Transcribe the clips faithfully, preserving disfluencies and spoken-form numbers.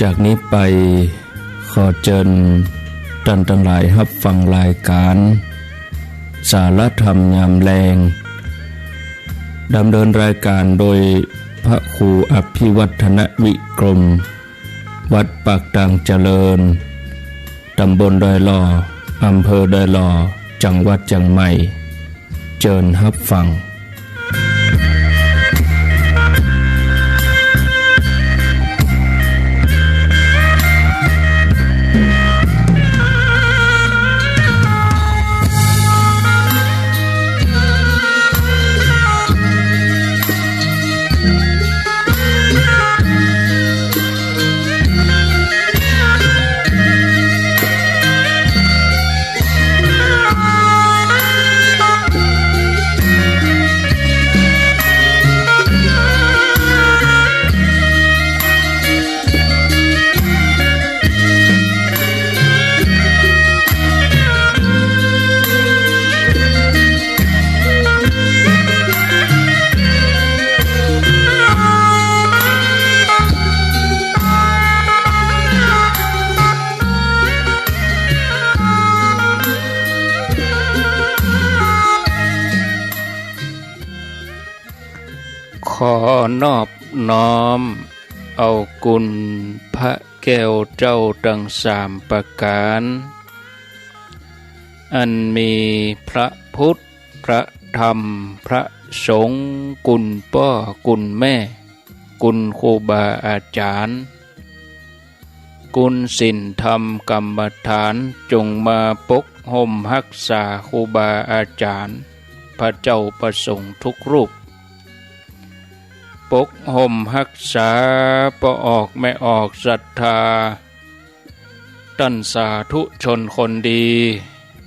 จากนี้ไปขอเจิญต้านตังหลายฮับฟังรายก๋านสาระธรรมยามแลง ดำเนินรายก๋านโดยพระครูอภิวัฒนวิกรม วัดปากตางเจริญ ต๋ำบลดอยหล่อ อำเภอดอยหล่อ จังหวัดเจียงใหม่ เจิญฮับฟัง ขอนอบน้อมเอาคุณพระแก้วเจ้าตังสามประก๋าน อันมีพระพุทธ พระธรรม พระสงฆ์ คุณป้อ คุณแม่ คุณครูบาอาจ๋ารย์ คุณศีลธรรมกรรมฐาน จงมาปกฮ่มฮักษาครูบาอาจ๋ารย์ พระเจ้าพระสงฆ์ทุกรูป ปกฮ่มฮักษาป้อออกแม่ออกศรัทธา ต้านสาธุชนคนดี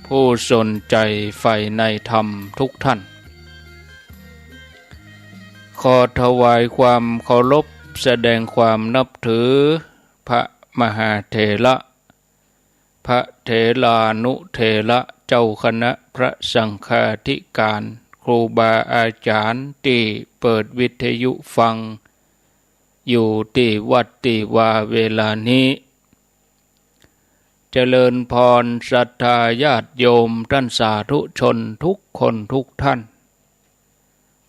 ผู้สนใจ๋ใฝ่ในธรรมทุกท่าน ขอถวายความเคารพ แสดงความนับถือ พระมหาเถระ พระเถรานุเถระ เจ้าคณะพระสังฆาธิการ ครูบาอาจ๋ารย์ตี้เปิดวิทยุฟังอยู่ตี้วัดตี้วาเวลานี้ เจริญพรศรัทธาญาติโยมต้านสาธุชนทุกคนทุกท่าน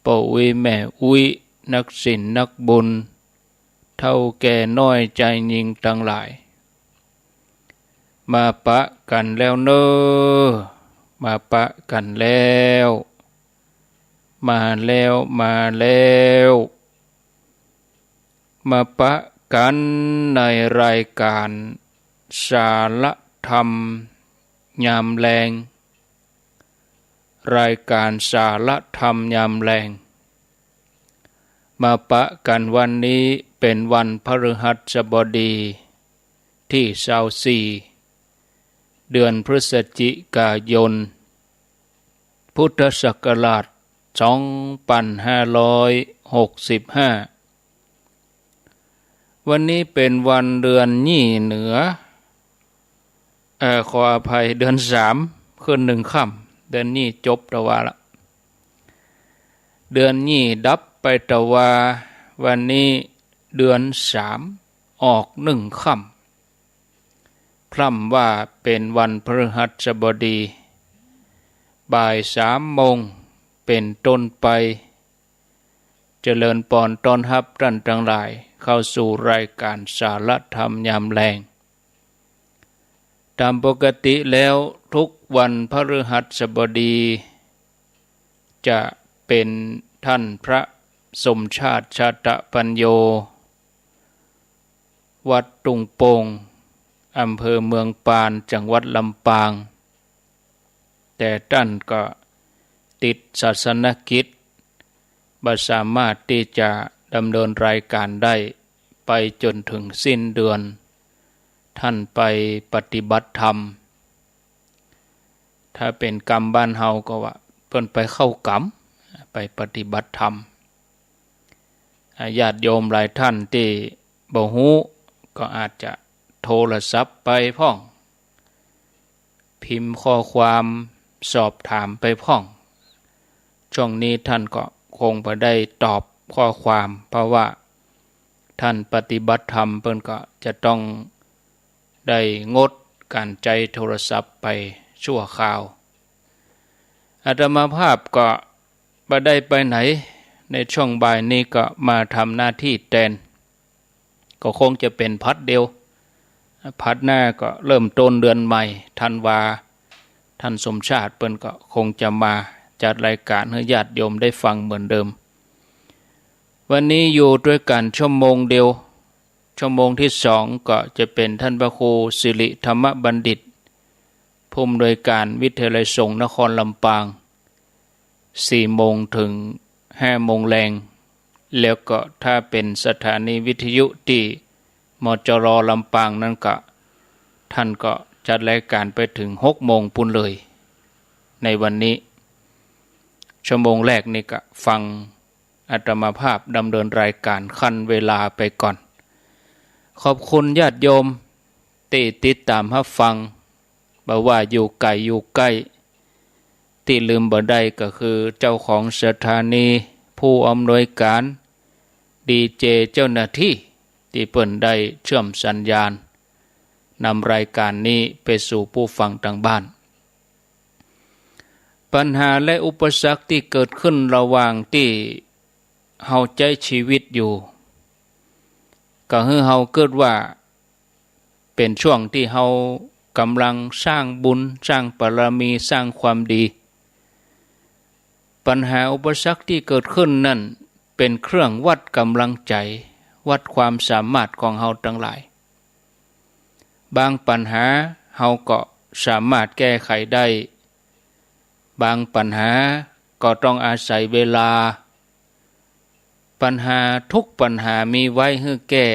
ป้ออุ๊ยแม่อุ๊ย นักศีลนักบุญ เฒ่าแก่น้อยจายญิงตังหลาย มาปะกั๋นแล้วเน่อ มาปะกั๋นแล้ว มาแล้ว มาแล้ว มาปะกั๋นในรายก๋านสาระธรรมยามแลง รายก๋านสาระธรรมยามแลง มาปะกั๋นวันนี้เป๋นวันพฤหัสบดีตี้ซาวสี่ เดือนพฤศจิกายน พุทธศักราชสองปันห้าร้อยหกสิบห้า วันนี้เป๋นวันเดือนยี่เหนือ เอ่อ ขออภัย เดือนสามขึ้นหนึ่งค่ำ เดือนยี่จบตะวาละ เดือนยี่ดับไปตะวา วันนี้เดือนสามออกหนึ่งค่ำ พร่ำว่าเป๋นวันพฤหัสบดี บ่ายสามโมงเป๋นต้นไป เจริญปอนต้อนฮับต้านตังหลายเข้าสู่รายก๋านสาระธรรมยามแลง ต๋ามปกติแล้วทุกวันพฤหัสบดี จะเป๋นต้านพระสมชาติ ชาตะปัญโญ วัดทุ่งโป่ง อำเภอเมืองปาน จังหวัดลำปาง แต่ต้านก็ติดศาสนกิจ บ่สามารถตี้จะดำเนินรายก๋านได้ไปจ๋นเถิงสิ้นเดือน ต้านไปปฏิบัติธรรม ถ้าเป๋นกำบ้านเฮาก็ว่าเปิ้นไปเข้ากำ ไปปฏิบัติธรรม อ่า ญาติโยมหลายต้านตี้บ่ฮู้ก็อาจจะโทรศัพท์ไปพ่อง พิมพ์ข้อความสอบถามไปพ่อง ช่วงนี้ต้านก็คงบ่ได้ตอบข้อความ เพราะว่า ท่านปฏิบัติธรรมเปิ้นก็จะต้องได้งดก๋านใจ๊โทรศัพท์ไปชั่วคราว อาตมาภาพก็บ่ได้ไปไหน ในช่วงบ่ายนี้ก็มาทำหน้าตี้แตน ก็คงจะเป๋นผลัดเดียว ผลัดหน้าก็เริ่มต้นเดือนใหม่ ธันวา ท่านสมชาติเปิ้นก็คงจะมาจัดรายก๋านหื้อญาติโยมได้ฟังเหมือนเดิม วันนี้อยู่ตวยกั๋นชั่วโมงเดียว ชั่วโมงตี้สองก็จะเป๋นท่านพระครูสิริธรรมบัณฑิต ผู้อำนวยก๋านวิทยาลัยสงฆ์นครลำปาง สี่โมงเถิงห้าโมงแลง แล้วก็ถ้าเป๋นสถานีวิทยุตี้ มจร ลำปางนั้นก็ ท่านก็จัดรายก๋านไปเถิงหกโมงปู๊นเลย ในวันนี้ ชั่วโมงแรกนี่ก็ฟังอาตมาภาพดำเนินรายก๋านขั้นเวลาไปก่อน ขอบคุณญาติโยมตี้ติดต๋ามฮับฟัง บ่ว่าอยู่ไก๋อยู่ใก้ ตี้ลืมบ่ได้ก็คือเจ้าของสถานี ผู้อำนวยก๋าน ดีเจ เจ้าหน้าตี้ ตี้เปิ้นได้เชื่อมสัญญาณ นำรายก๋านนี้ไปสู่ผู้ฟังตางบ้าน ปัญหาและอุปสรรคตี้เกิดขึ้นระหว่างตี้เฮาใจ๊ชีวิตอยู่ ก็หื้อเฮากึ๊ดว่า เป๋นช่วงตี้เฮาก่ำลังสร้างบุญ สร้างบารมี สร้างความดี ปัญหาอุปสรรคตี้เกิดขึ้นนั้น เป๋นเครื่องวัดก๋ำลังใจ๋ วัดความสามารถของเฮาตังหลาย บางปัญหาเฮาก็สามารถแก้ไขได้ บางปัญหาก็ต้องอาศัยเวลา ปัญหาทุกปัญหามีไว้หื้อแก้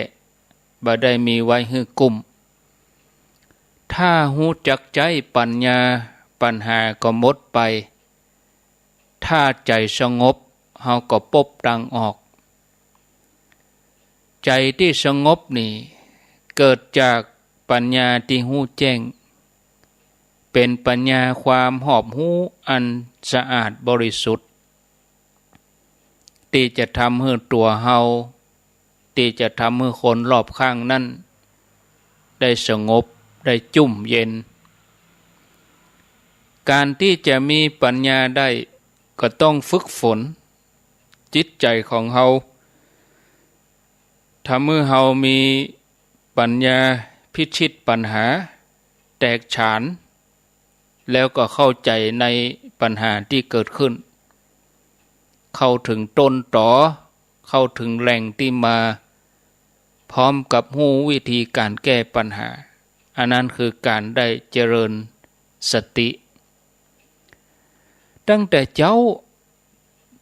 บ่ได้มีไว้หื้อกุ้ม ถ้าฮู้จักใจ๊ปัญญา ปัญหาก็หมดไป ถ้าใจ๋สงบ เฮาก็ปบตางออก ใจ๋ตี้สงบนี่ เกิดจากปัญญาตี้ฮู้แจ้ง เป๋นปัญญาความหอบฮู้อันสะอาดบริสุทธิ์ ตี้จะทำหื้อตั๋วเฮา ตี้จะทำหื้อคนรอบข้างนั้น ได้สงบ ได้จุ่มเย็น ก๋านตี้จะมีปัญญาได้ ก็ต้องฝึกฝนจิตใจ๋ของเฮา ทำหื้อเฮามีปัญญาพิชิตปัญหา แตกฉาน แล้วก็เข้าใจ๋ในปัญหาตี้เกิดขึ้น เข้าเถิงต้นตอ เข้าเถิงแหล่งตี้มา พร้อมกับฮู้วิธีก๋านแก้ปัญหา อันนั้นคือก๋านได้เจริญสติ ตั้งแต่เจ๊า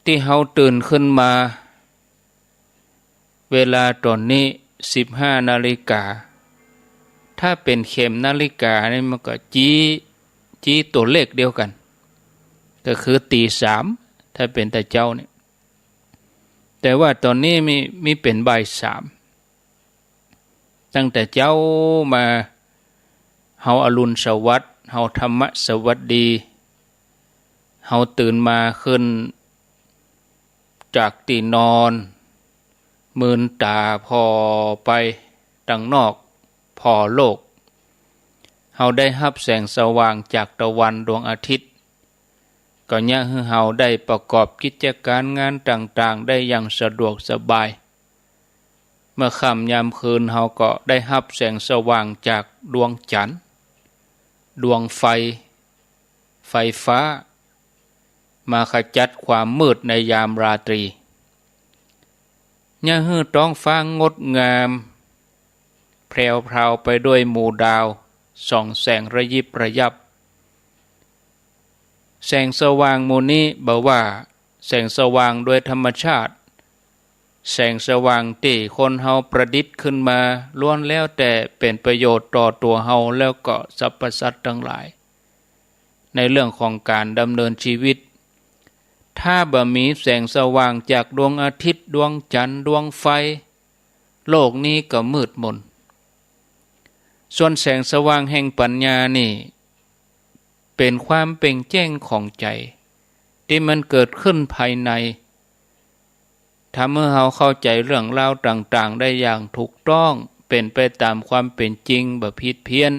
ตี้เฮาตื่นขึ้นมา เวลาต๋อนนี้สิบห้านาฬิกา ถ้าเป๋นเข็มนาฬิกานี่มันก็จี้ จี้ตั๋วเลขเดียวกั๋น ก็คือตี๋สาม ถ้าเป๋นแต่เจ๊านี่ แต่ว่าต๋อนนี้มี มีเป๋นบ่ายสาม ตั้งแต่เจ๊ามา เฮาอรุณสวัสดิ์ เฮาธรรมสวัสดี เฮาตื่นมาขึ้นจากตี้นอน มืนต๋าผ่อไปตางนอก ผ่อโลก เฮาได้ฮับแสงสว่างจากตะวันดวงอาทิตย์ ก็เยียะหื้อเฮาได้ประกอบกิจก๋านงานต่างๆ ได้อย่างสะดวกสบาย เมื่อค่ำยามคืนเฮาก็ได้ฮับแสงสว่างจากดวงจั๋นทร์ ดวงไฟ ไฟฟ้า มาขจัดความมืดในยามราตรี เยียะหื้อต๊องฟ้างดงาม แผววพราวไปด้วยหมู่ดาว ส่องแสงระยิบระยับ แสงสว่างหมู่นี้บ่ว่าแสงสว่างโดยธรรมชาติ แสงสว่างตี้คนเฮาประดิษฐ์ขึ้นมา ล้วนแล้วแต่เป๋นประโยชน์ต่อตั๋วเฮา แล้วก็สรรพสัตว์ตังหลาย ในเรื่องของก๋านดำเนินชีวิต ถ้าบ่มีแสงสว่างจากดวงอาทิตย์ ดวงจั๋นทร์ ดวงไฟ โลกนี้ก็มืดมน ส่วนแสงสว่างแห่งปัญญานี่ เป๋นความเป่งแจ้งของใจ๋ ตี้มันเกิดขึ้นภายใน ทำหื้อเฮาเข้าใจ๋เรื่องราวต่างๆ ได้อย่างถูกต้อง เป๋นไปต๋ามความเป๋นจริง บ่ผิดเพี้ยน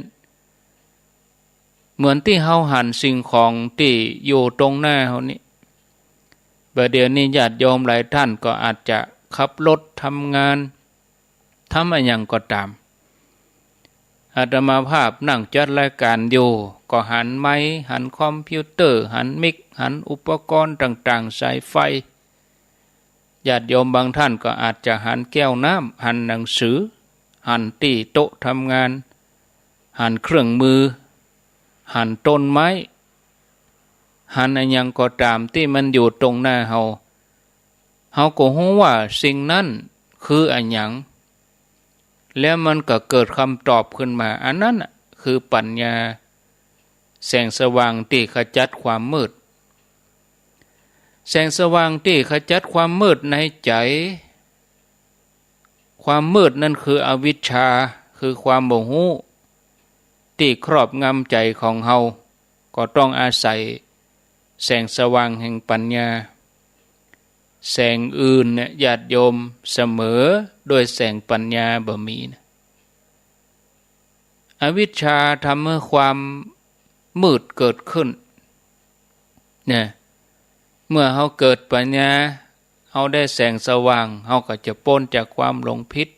เหมือนตี้เฮาหันสิ่งของตี้อยู่ตรงหน้าเฮานี้ บ่าเดี่ยวนี้ญาติโยมหลายต้านก็อาจจะขับรถทำงาน ทำอะหยังก็ต๋าม อาตมาภาพนั่งจัดรายก๋านอยู่ ก็หันไมค์ หันคอมพิวเตอร์ หันมิก หันอุปกรณ์ต่างๆ สายไฟ ญาติโยมบางต้านก็อาจจะหันแก้วน้ำ หันหนังสือ หันตี้โต๊ะทำงาน หันเครื่องมือ หันต้นไม้ หันอะหยังก็ต๋ามตี้มันอยู่ตรงหน้าเฮา เฮาก็ฮู้ว่าสิ่งนั้นคืออะหยัง แล้วมันก็เกิดกำตอบขึ้นมา อันนั้นน่ะคือปัญญา แสงสว่างตี้ขจัดความมืด แสงสว่างตี้ขจัดความมืดในใจ๋ ความมืดนั้นคืออวิชชา คือความบ่ฮู้ ตี้ครอบงำใจ๋ของเฮา ก็ต้องอาศัยแสงสว่างแห่งปัญญา แสงอื่นเนี่ย ญาติโยม เสมอด้วยแสงปัญญาบ่มีนะ อวิชชาทำหื้อความมืดเกิดขึ้น เนี่ย เมื่อเฮาเกิดปัญญา เฮาได้แสงสว่าง เฮาก็จะป๊นจากความหลงผิด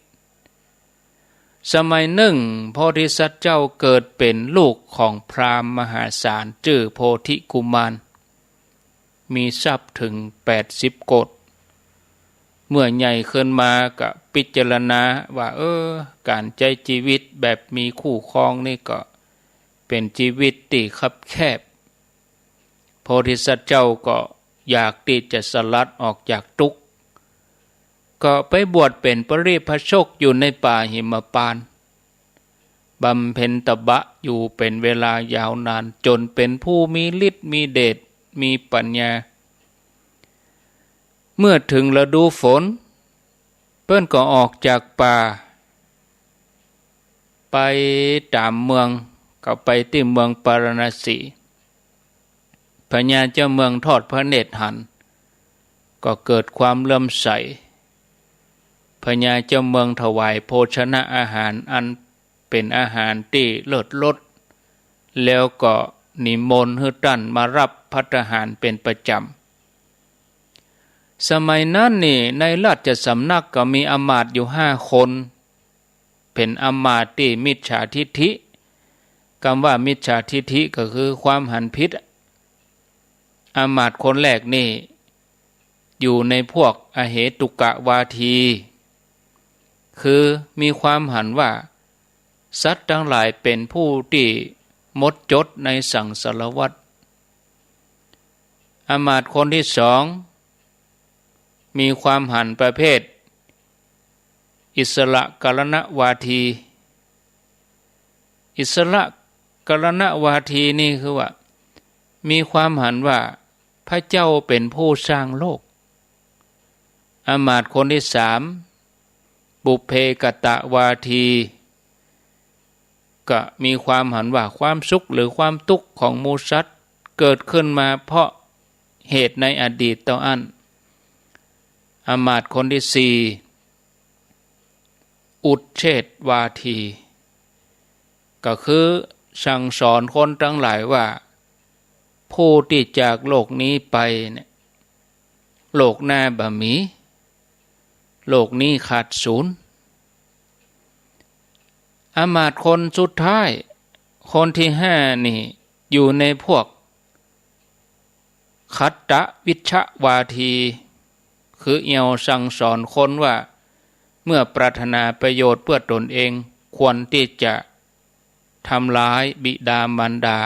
สมัยนึ่ง โพธิสัตว์เจ้าเกิดเป๋นลูกของพราหมณ์มหาศาล จื้อโพธิกุมาร มีทรัพย์เถิงแปดสิบโกฏ เมื่อใหญ่ขึ้นมาก็พิจารณาว่า เออ ก๋านใจ๊จีวิตแบบมีคู่ครองนี่ก็เป๋นจีวิตตี้คับแคบ โพธิสัตว์เจ้าก็อยากตี้จะสลัดออกจากตุ๊กข์ ก็ไปบวชเป๋นปริพาชกอยู่ในป่าหิมพานต์ บำเพ็ญตบะอยู่เป๋นเวลายาวนาน จ๋นเป๋นผู้มีฤทธิ์มีเดช มีปัญญา เมื่อเถิงฤดูฝน เปิ้นก็ออกจากป่า ไปต๋ามเมือง ก็ไปตี้เมืองปาราณสี พญาเจ้าเมืองทอดพระเนตรหัน ก็เกิดความเลื่อมใส พญาเจ้าเมืองถวายโภชนะอาหารอันเป๋นอาหารตี้เลิศรส แล้วก็นิมนต์หื้อต้านมาฮับภัตตาหารเป๋นประจ๋ำ สมัยนั้นนี่ ในราชสำนักก็มีอำมาตย์อยู่ห้าคน เป๋นอำมาตย์ตี้มิจฉาทิฏฐิ กำว่ามิจฉาทิฏฐิก็คือความหันผิด อำมาตย์คนแรกนี่อยู่ในพวกอเหตุกวาที คือมีความหันว่าสัตว์ตังหลายเป๋นผู้ตี้หมดจดในสังสารวัฏ อำมาตย์คนตี้สอง มีความหันประเภทอิสระกรณวาที อิสระกรณวาทีนี่คือว่า มีความหันว่าพระเจ้าเป๋นผู้สร้างโลก อำมาตย์คนตี้สาม ปุพเพกตวาที ก็มีความหันว่าความสุขหรือความตุ๊กข์ของหมู่สัตว์เกิดขึ้นมาเพราะเหตุในอดีตเต้าอั้น อำมาตย์คนตี้สี่ อุชเฉทวาที ก็คือสั่งสอนคนตังหลายว่า ผู้ตี้จากโลกนี้ไปเนี่ย โลกหน้าบ่มี โลกนี้ขาดสูญ อำมาตย์คนสุดท้าย คนตี้ห้านี่ อยู่ในพวกขัตตวิชวาที คือเอี่ยวสั่งสอนคนว่า เมื่อปรารถนาประโยชน์เพื่อตนเอง ควรตี้จะทำร้ายบิดามารดา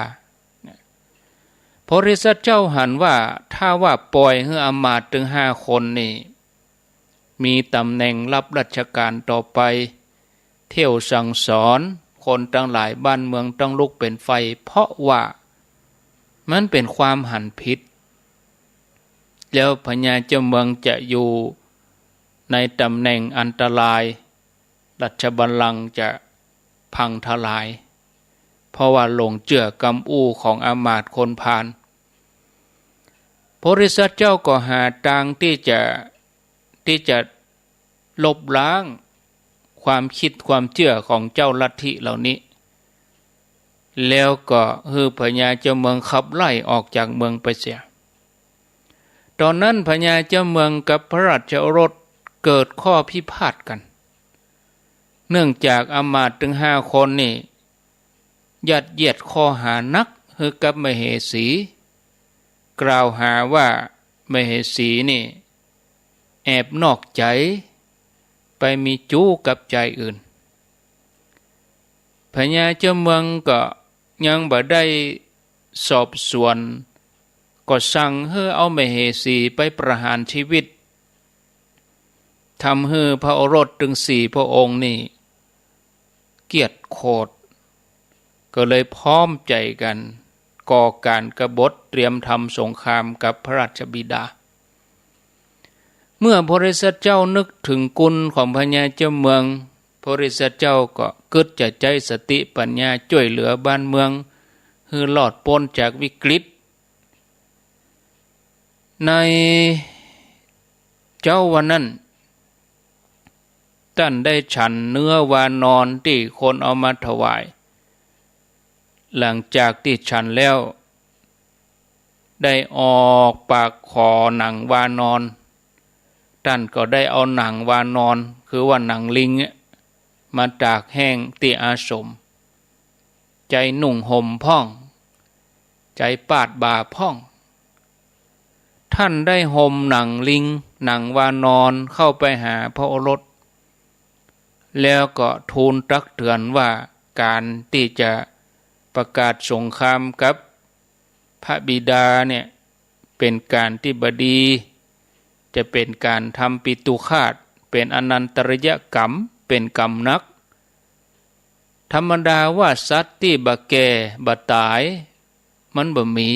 โพธิสัตว์เจ้าหันว่า ถ้าว่าป่อยหื้ออำมาตย์ตึงห้าคนนี่ มีต๋ำแหน่งฮับราชก๋านต่อไป เที่ยวสั่งสอนคนตังหลาย บ้านเมืองต้องลุกเป๋นไฟ เพราะว่ามันเป๋นความหันผิด แล้วพญาเจ้าเมืองจะอยู่ในต๋ำแหน่งอันตราย ราชบัลลังก์จะพังทลาย เพราะว่าหลงเจื้อกำอู้ของอำมาตย์คนพาล โพธิสัตว์เจ้าก็หาตางตี้จะ ตี้จะลบล้างความกึ๊ดความเจื้อของเจ้าลัทธิเหล่านี้ แล้วก็หื้อพญาเจ้าเมืองขับไล่ออกจากเมืองไปเสีย ต๋อนนั้นพญาเจ้าเมืองกับพระราชโอรสเกิดข้อพิพาทกั๋น เนื่องจากอำมาตย์ตึงห้าคนนี่ ยัดเยียดข้อหานักหื้อกับมเหสี กล่าวหาว่ามเหสีนี่แอบนอกใจ๋ ไปมีจู๊กับจายอื่น พญาเจ้าเมืองก็ยังบ่ได้สอบสวน ก็สั่งหื้อเอามเหสีไปประหารชีวิต ทำหื้อพระโอรสตึงสี่พระองค์นี่เกลียดโขด ก็เลยพร้อมใจ๋กั๋นก่อก๋านกบฏเตรียมทำสงครามกับพระราชบิดา เมื่อพระโพธิสัตว์เจ้านึกเถิงกุณของพญาเจ้าเมือง พระโพธิสัตว์เจ้าก็กึ๊ดจะใจ๊สติปัญญาจ้วยเหลือบ้านเมืองหื้อรอดป๊นจากวิกฤต ในเจ๊าวันนั้น ต้านได้ฉันเนื้อวานอนตี้คนเอามาถวาย หลังจากตี้ฉันแล้ว ได้ออกปากขอหนังวานอน ต้านก็ได้เอาหนังวานอน คือว่าหนังลิงเนี่ย มาตากแห้งตี้อาสม ใจ๊นุ่งห่มพ่อง ใจ๊ปาดบ่าพ่อง ต้านได้ห่มหนังลิง หนังวานอนเข้าไปหาพระโอรส แล้วก็ทูลตักเตือนว่าก๋านตี้จะประกาศสงครามกับพระบิดาเนี่ย เป๋นก๋านตี้บ่ดี จะเป๋นก๋านทำปิตุฆาต เป๋นอนันตริยกรรม เป๋นกรรมหนัก ธรรมดาว่าสัตว์ตี้บ่แก่บ่ต๋าย มันบ่มี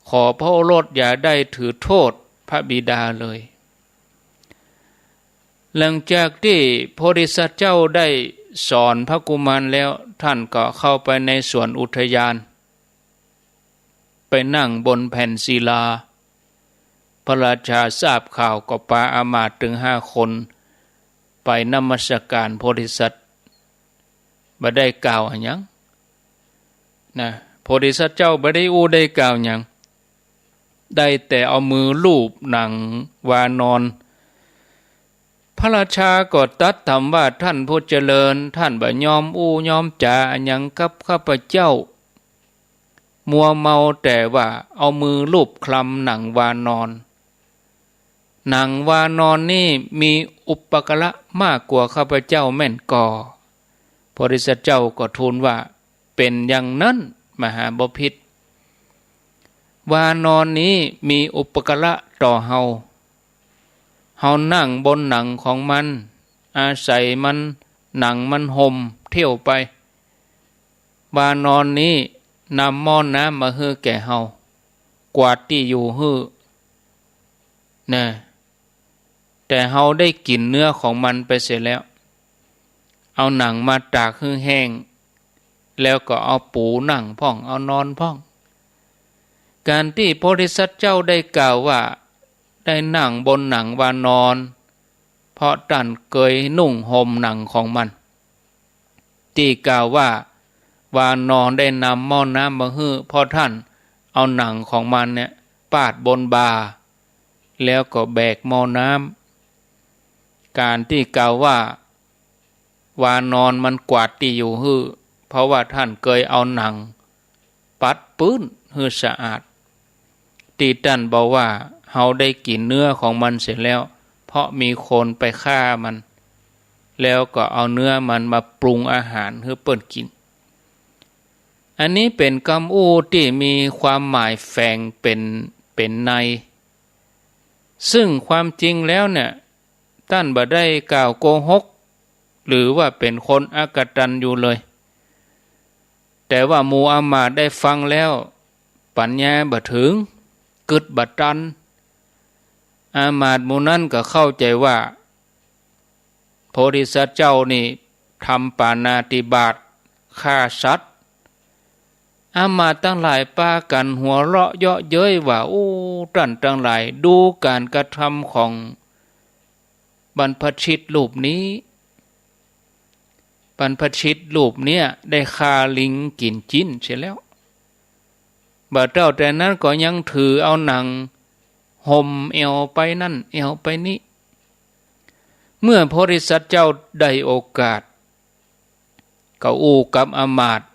ขอพระโอรสอย่าได้ถือโต้ษพระบิดาเลย หลังจากตี้พระโพธิสัตว์เจ้าได้สอนพระกุมารแล้ว ต้านก็เข้าไปในสวนอุทยาน ไปนั่งบนแผ่นศิลา พระราชาทราบข่าวก็ปาอามาตย์ตึงห้าคน ไปนมัสการพระโพธิสัตว์ บ่ได้กล่าวอะหยัง นะ พระโพธิสัตว์เจ้าบ่ได้อู้ได้กล่าวหยัง ได้แต่เอามือลูบหนังวานอน พระราชาก็ตรัสถามว่า ต้านผู้เจริญ ต้านบ่ยอมอู้ยอมจ๋าอะหยังกับข้าพเจ้า มัวเมาแต่ว่าเอามือลูบคลำหนังวานอน หนังวานอนนี้มีอุปการะมากกว่าข้าพเจ้าแม่นก่อ พระโพธิสัตว์เจ้าก็ทูลว่า เป๋นอย่างนั้นมหาบพิตร วานอนนี้มีอุปการะต่อเฮา เฮานั่งบนหนังของมัน อาศัยมัน หนังมันห่มเตี้ยวไป วานอนนี้นำหม้อน้ำมาหื้อแก่เฮา กวาดตี้อยู่หื้อ นะ แต่เฮาได้กิ๋นเนื้อของมันไปเสียแล้ว เอาหนังมาตากหื้อแห้ง แล้วก็เอาปูนั่งพ่อง เอานอนพ่อง ก๋านตี้พระโพธิสัตว์เจ้าได้กล่าวว่า ได้นั่งบนหนังวานอน เพราะต้านเกยนุ่งห่มหนังของมัน ตี้กล่าวว่า วานอนได้นำหม้อน้ำมาหื้อ เพราะต้านเอาหนังของมันเนี่ยปาดบนบ่า แล้วก็แบกหม้อน้ำ ก๋านตี้กล่าวว่า วานอนมันกวาดตี้อยู่หื้อ เพราะว่าต้านเกยเอาหนังปัดปื้นหื้อสะอาด ตี้ต้านบอกว่า เฮาได้กิ๋นเนื้อของมันเสียแล้ว เพราะมีคนไปฆ่ามัน แล้วก็เอาเนื้อมันมาปรุงอาหารหื้อเปิ้นกิ๋น อันนี้เป๋นกำอู้ตี้มีความหมายแฝงเป๋น เป๋นใน ซึ่งความจริงแล้วเนี่ย ต้านบ่ได้กล่าวโกหก หรือว่าเป๋นคนอกตัญญูเลย แต่ว่าหมู่อามาตย์ได้ฟังแล้ว ปัญญาบ่เถิง กึ๊ดบ่ตัน อามาตย์หมู่นั้นก็เข้าใจ๋ว่า พระโพธิสัตว์เจ้านี่ทำปาณาติบาต ฆ่าสัตว์ อามาตย์ตังหลายปากั๋นหัวเราะเยาะเย้ยว่า โอ้ ต้านตังหลาย ดูก๋านกระทำของ บรรพชิตรูปนี้ บรรพชิตรูปเนี้ยได้ฆ่าลิงกิ๋นจิ๊นเสียแล้ว บ่าเต้าแต่นั้นก็ยังถือเอาหนังห่มแอ่วไปนั่นแอ่วไปนี้ เมื่อโพธิสัตว์เจ้าได้โอกาส ก็อู้กับอำมาตย์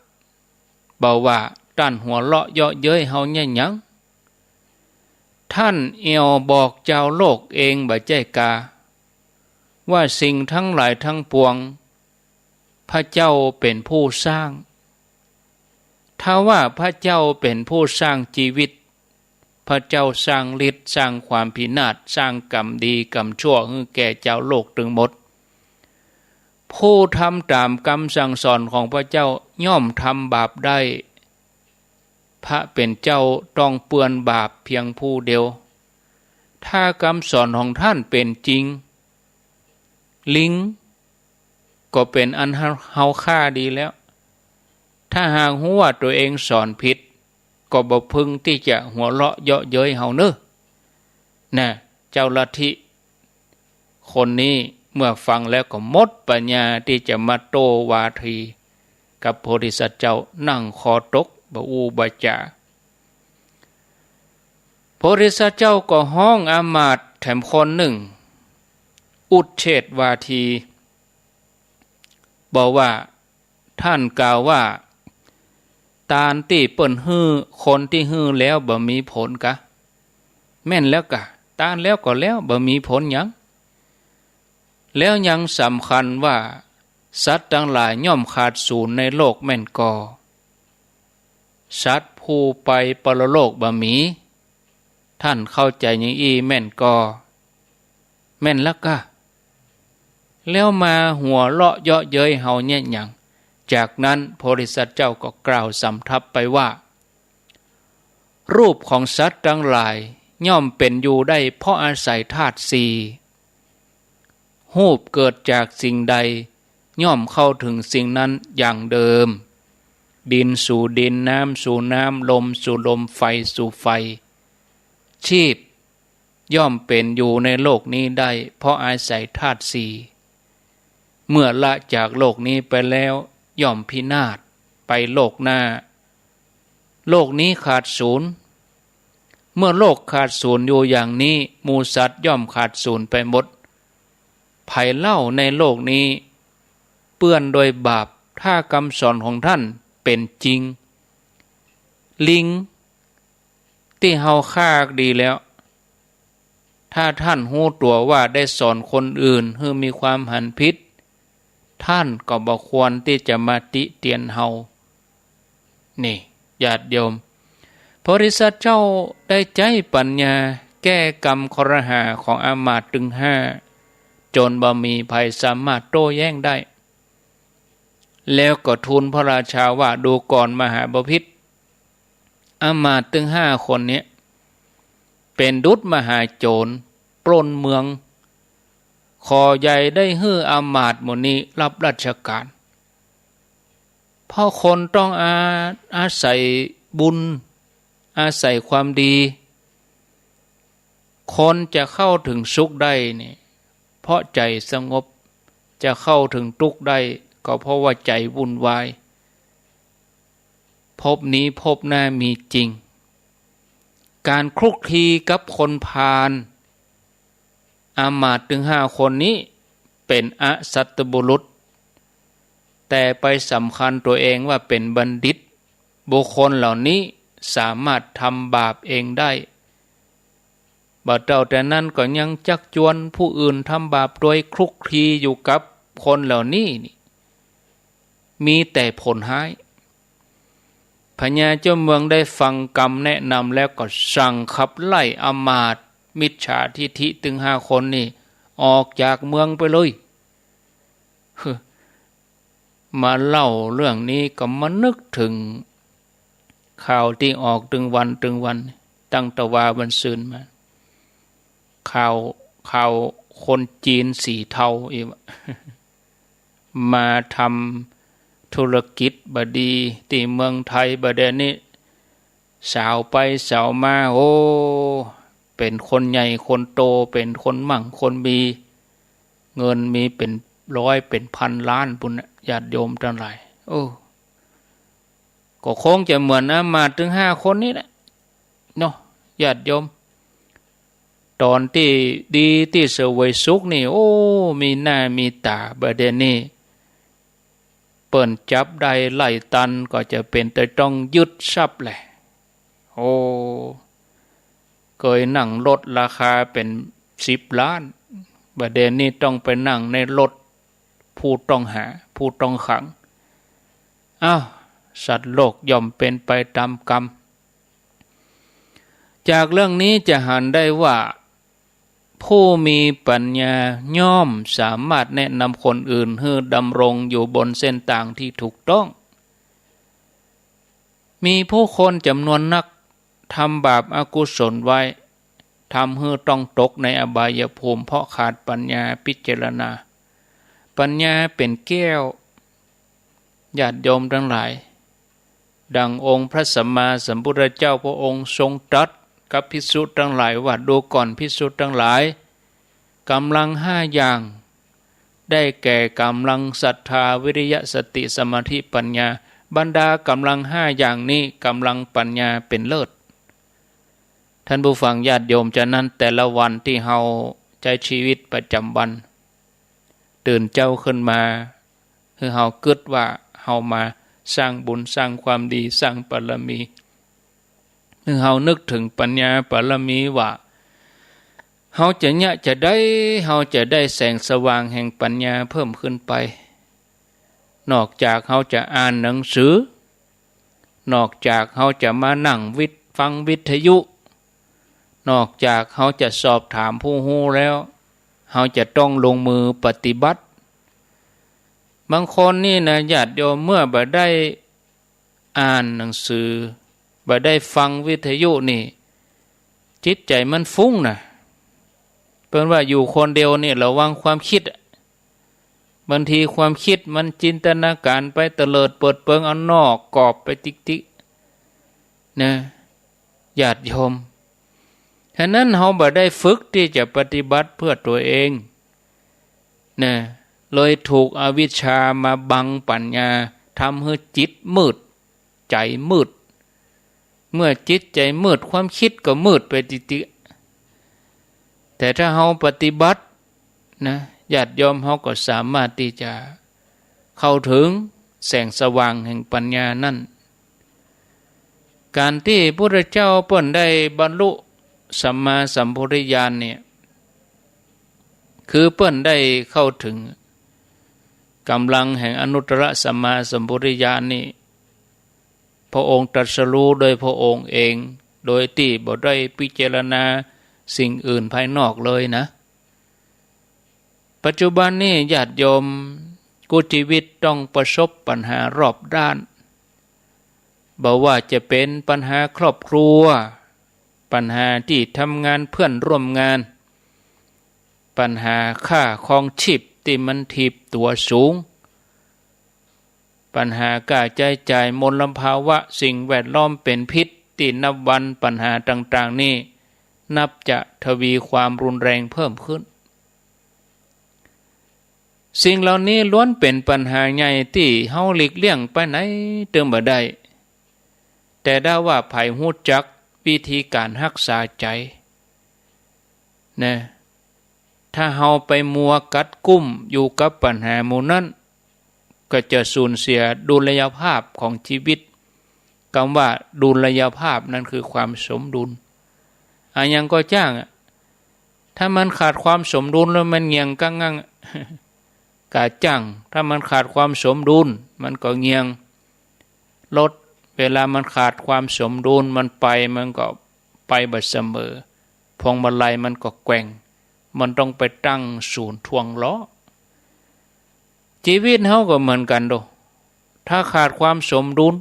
บ่าว่า ต้านหัวเราะเยาะเย้ยเฮาเยียะหยัง ต้านแอ่วบอกจาวโลกเองบ่ใจ้กา ว่าสิ่งทั้งหลายทั้งปวง พระเจ้าเป๋นผู้สร้าง ถ้าว่าพระเจ้าเป๋นผู้สร้างจีวิต พระเจ้าสร้างฤทธิ์ สร้างความพินาศ สร้างกรรมดีกรรมชั่วหื้อแก่จาวโลกตึงหมด ผู้ทำต๋ามกำสั่งสอนของพระเจ้าย่อมทำบาปได้ พระเป๋นเจ้าต้องเปื้อนบาปเพียงผู้เดียว ถ้ากำสอนของต้านเป๋นจริง ลิงก็เป๋นอันเฮาฆ่าดีแล้ว ถ้าหากฮู้ว่าตั๋วเองสอนผิด ก็บ่พึงตี้จะหัวเราะเยาะเย้ยเฮาเน่อ น่ะ เจ้าลัทธิคนนี้เมื่อฟังแล้วก็หมดปัญญาตี้จะมาโต้วาทีกับโพธิสัตว์เจ้า นั่งคอตก บ่อู้บ่จ๋า โพธิสัตว์เจ้าก็ฮ้องอำมาตย์แถมคนนึ่ง อุชเฉทวาที บ่าว่า ต้านกล่าวว่า ตานตี้เปิ้นหื้อคนตี้หื้อแล้วบ่มีผลกา แม่นแล้วกา ตานแล้วก็แล้ว บ่มีผลหยัง แล้วยังสำคัญว่า สัตว์ตังหลายย่อมขาดสูญในโลกแม่นก่อ สัตว์ผู้ไปปรโลกบ่มี ต้านเข้าใจ๋อย่างอี้แม่นก่อ แม่นแล้วกา แล้วมาหัวเราะเยาะเย้ยเฮาเยียะหยัง จากนั้นโพธิสัตว์เจ้าก็กล่าวสำทับไปว่า รูปของสัตว์ตังหลายย่อมเป๋นอยู่ได้เพราะอาศัยธาตุสี่ รูปเกิดจากสิ่งใด ย่อมเข้าถึงสิ่งนั้นอย่างเดิม ดินสู่ดิน น้ำสู่น้ำ ลมสู่ลม ไฟสู่ไฟ ชีพย่อมเป๋นอยู่ในโลกนี้ได้เพราะอาศัยธาตุสี่ เมื่อละจากโลกนี้ไปแล้วย่อมพินาศไปโลกหน้า โลกนี้ขาดสูญ เมื่อโลกขาดสูญอยู่อย่างนี้ หมู่สัตว์ย่อมขาดสูญไปหมด ใผเล่าในโลกนี้เปื้อนด้วยบาป ถ้ากำสอนของต้านเป๋นจริง ลิงตี้เฮาฆ่าดีแล้ว ถ้าต้านฮู้ตั๋วว่าได้สอนคนอื่นหื้อมีความหันผิด ต้านก็บ่ควรตี้จะมาติเตียนเฮา นี่ ญาติโยม โพธิสัตว์เจ้าได้ใจ๊ปัญญาแก้กำคอรหาของอำมาตย์ตึงห้า จ๋นบ่มีใผสามารถโต้แย้งได้ แล้วก็ทูลพระราชาว่า ดูก่อนมหาบพิตร อำมาตย์ตึงห้าคนเนี้ย เป๋นดุจมหาโจรปล้นเมือง ขอใหญ่ได้หื้ออำมาตย์หมู่นี้รับราชก๋าน เพราะคนต้องอา อาศัยบุญ อาศัยความดี คนจะเข้าถึงสุขได้นี่ เพราะใจ๋สงบ จะเข้าถึงตุ๊กข์ได้ ก็เพราะว่าใจ๋วุ่นวาย ภพนี้ภพหน้ามีจริง ก๋านคลุกคลีกับคนพาล อำมาตย์ตึงห้าคนนี้เป๋นอสัตบุรุษ แต่ไปสำคัญตั๋วเองว่าเป๋นบัณฑิต บุคคลเหล่านี้สามารถทำบาปเองได้ บ่าเต้าแต่นั้นก็ยังจักจวนผู้อื่นทำบาปโดยคลุกคลีอยู่กับคนเหล่านี้นี่ มีแต่ผลฮ้าย พญาเจ้าเมืองได้ฟังกำแนะนำแล้วก็สั่งขับไล่อำมาตย์มิจฉาทิฐิตึงห้าคนนี่ออกจากเมืองไปเลย มาเล่าเรื่องนี้ก็มานึกถึงข่าวตี้ออกตึงวันตึงวัน ตั้งแต่วาวันซืนมา ข่าว ข่าวคนจีนสีเทาอีก มาทำธุรกิจบ่ดีตี้เมืองไทยบ่าเดี่ยวนี้ สาวไปสาวมา โอ้ เป๋นคนใหญ่คนโต เป๋นคนมั่งคนมี เงินมีเป๋นร้อยเป๋นพันล้านปู้นน่ะ ญาติโยมตังหลาย โอ้ ก็คงจะเหมือนอามาตย์ตึงห้าคนนี้แหละเนาะ ญาติโยม ต๋อนตี้ดีตี้เสวยสุขนี่ โอ้ มีหน้ามีต๋า บ่าเดี่ยวนี้ เปิ้นจับได้ไล่ตันก็จะเป๋นแต่ต้องยึดทรัพย์แหละ โอ้ เกยนั่งรถราคาเป๋นสิบล้าน บ่าเดี่ยวนี้ต้องไปนั่งในรถผู้ต้องหา ผู้ต้องขัง อ้าว สัตว์โลกย่อมเป๋นไปต๋ามกรรม จากเรื่องนี้จะหันได้ว่า ผู้มีปัญญาย่อมสามารถแนะนำคนอื่นหื้อดำรงอยู่บนเส้นตางที่ถูกต้อง มีผู้คนจ๋ำนวนนักทำบาปอกุศลไว้ ทำหื้อต้องตกในอบายภูมิเพราะขาดปัญญาพิจารณา ปัญญาเป๋นแก้ว ญาติโยมตังหลาย ดังองค์พระสัมมาสัมพุทธเจ้าพระองค์ทรงตรัสกับภิกษุตังหลายว่า ดูก่อนภิกษุตังหลาย ก๋ำลังห้าอย่าง ได้แก่ก๋ำลังศรัทธา วิริยะ สติ สมาธิ ปัญญา บรรดาก๋ำลังห้าอย่างนี้ ก๋ำลังปัญญาเป๋นเลิศ ท่านผู้ฟังญาติโยม ฉะนั้นแต่ละวันตี้เฮาใจ๊ชีวิตประจ๋ำวัน ตื่นเจ๊าขึ้นมา หื้อเฮากึ๊ดว่าเฮามาสร้างบุญสร้างความดีสร้างบารมี หื้อเฮานึกเถิงปัญญาบารมีว่า เฮาจะเยียะจะใด เฮาจะได้แสงสว่างแห่งปัญญาเพิ่มขึ้นไป นอกจากเฮาจะอ่านหนังสือ นอกจากเฮาจะมานั่งวิท- ฟังวิทยุ นอกจากเฮาจะสอบถามผู้ฮู้แล้ว เฮาจะต้องลงมือปฏิบัติ บางคนนี่นะญาติโยม เมื่อบ่ได้อ่านหนังสือ บ่ได้ฟังวิทยุนี่ จิตใจ๋มันฟุ้งนะ เปิ้นว่าอยู่คนเดียวนี่ระวังความกึ๊ดอะ บางทีความกึ๊ดมันจินตนาก๋ารไปเตลิดเปิดเปิงเอานอกกรอบไปติ๊กๆ นะ ญาติโยม ฉะนั้นเฮาบ่ได้ฝึกตี้จะปฏิบัติเพื่อตั๋วเองนะ เลยถูกอวิชชามาบังปัญญา ทำหื้อจิตมืด ใจ๋มืด เมื่อจิตใจ๋มืด ความกึ๊ดก็มืดไปติ๊กๆ แต่ถ้าเฮาปฏิบัตินะ ญาติโยม เฮาก็สามารถตี้จะเข้าเถิงแสงสว่างแห่งปัญญานั้น ก๋านตี้พุทธเจ้าเปิ้นได้บรรลุสัมมาสัมโพธิญาณเนี่ย คือเปิ้นได้เข้าเถิงก๋ำลังแห่งอนุตตรสัมมาสัมโพธิญาณนี่ พระองค์ตรัสรู้โดยพระองค์เอง โดยตี้บ่ได้พิจารณาสิ่งอื่นภายนอกเลยนะ ปัจจุบันนี่ญาติโยม กู้จีวิตต้องประสบปัญหารอบด้าน บ่ว่าจะเป๋นปัญหาครอบครัว ปัญหาตี้ทำงาน เปื้อนร่วมงาน ปัญหาค่าครองชีพตี้มันถีบตั๋วสูง ปัญหาก้าใจ๊จ่าย มลภาวะสิ่งแวดล้อมเป๋นพิษตี้นับวัน ปัญหาต่างๆ นี่นับจะทวีความรุนแรงเพิ่มขึ้น สิ่งเหล่านี้ล้วนเป๋นปัญหาใหญ่ตี้เฮาหลีกเลี่ยงไปไหนเติมบ่ได้ แต่ถ้าว่าใผฮู้จักวิธีก๋านฮักษาใจ๋นะ ถ้าเฮาไปมัวกัดกุ้มอยู่กับปัญหาหมู่นั้น ก็จะสูญเสียดุลยภาพของจีวิต กำว่าดุลยภาพนั้นคือความสมดุล อะหยังก็จ้างอะ ถ้ามันขาดความสมดุลแล้วมันเหงี่ยงกั๊งงั่งอะ ก๋าจ้าง ถ้ามันขาดความสมดุลมันก็เหงี่ยง รถ เวลามันขาดความสมดุล มันไป มันก็ไปบ่เสมอ พวงมาลัยมันก็แกว่ง มันต้องไปตั้งศูนย์ถ่วงล้อ จีวิตเฮาก็เหมือนกั๋นโด ถ้าขาดความสมดุล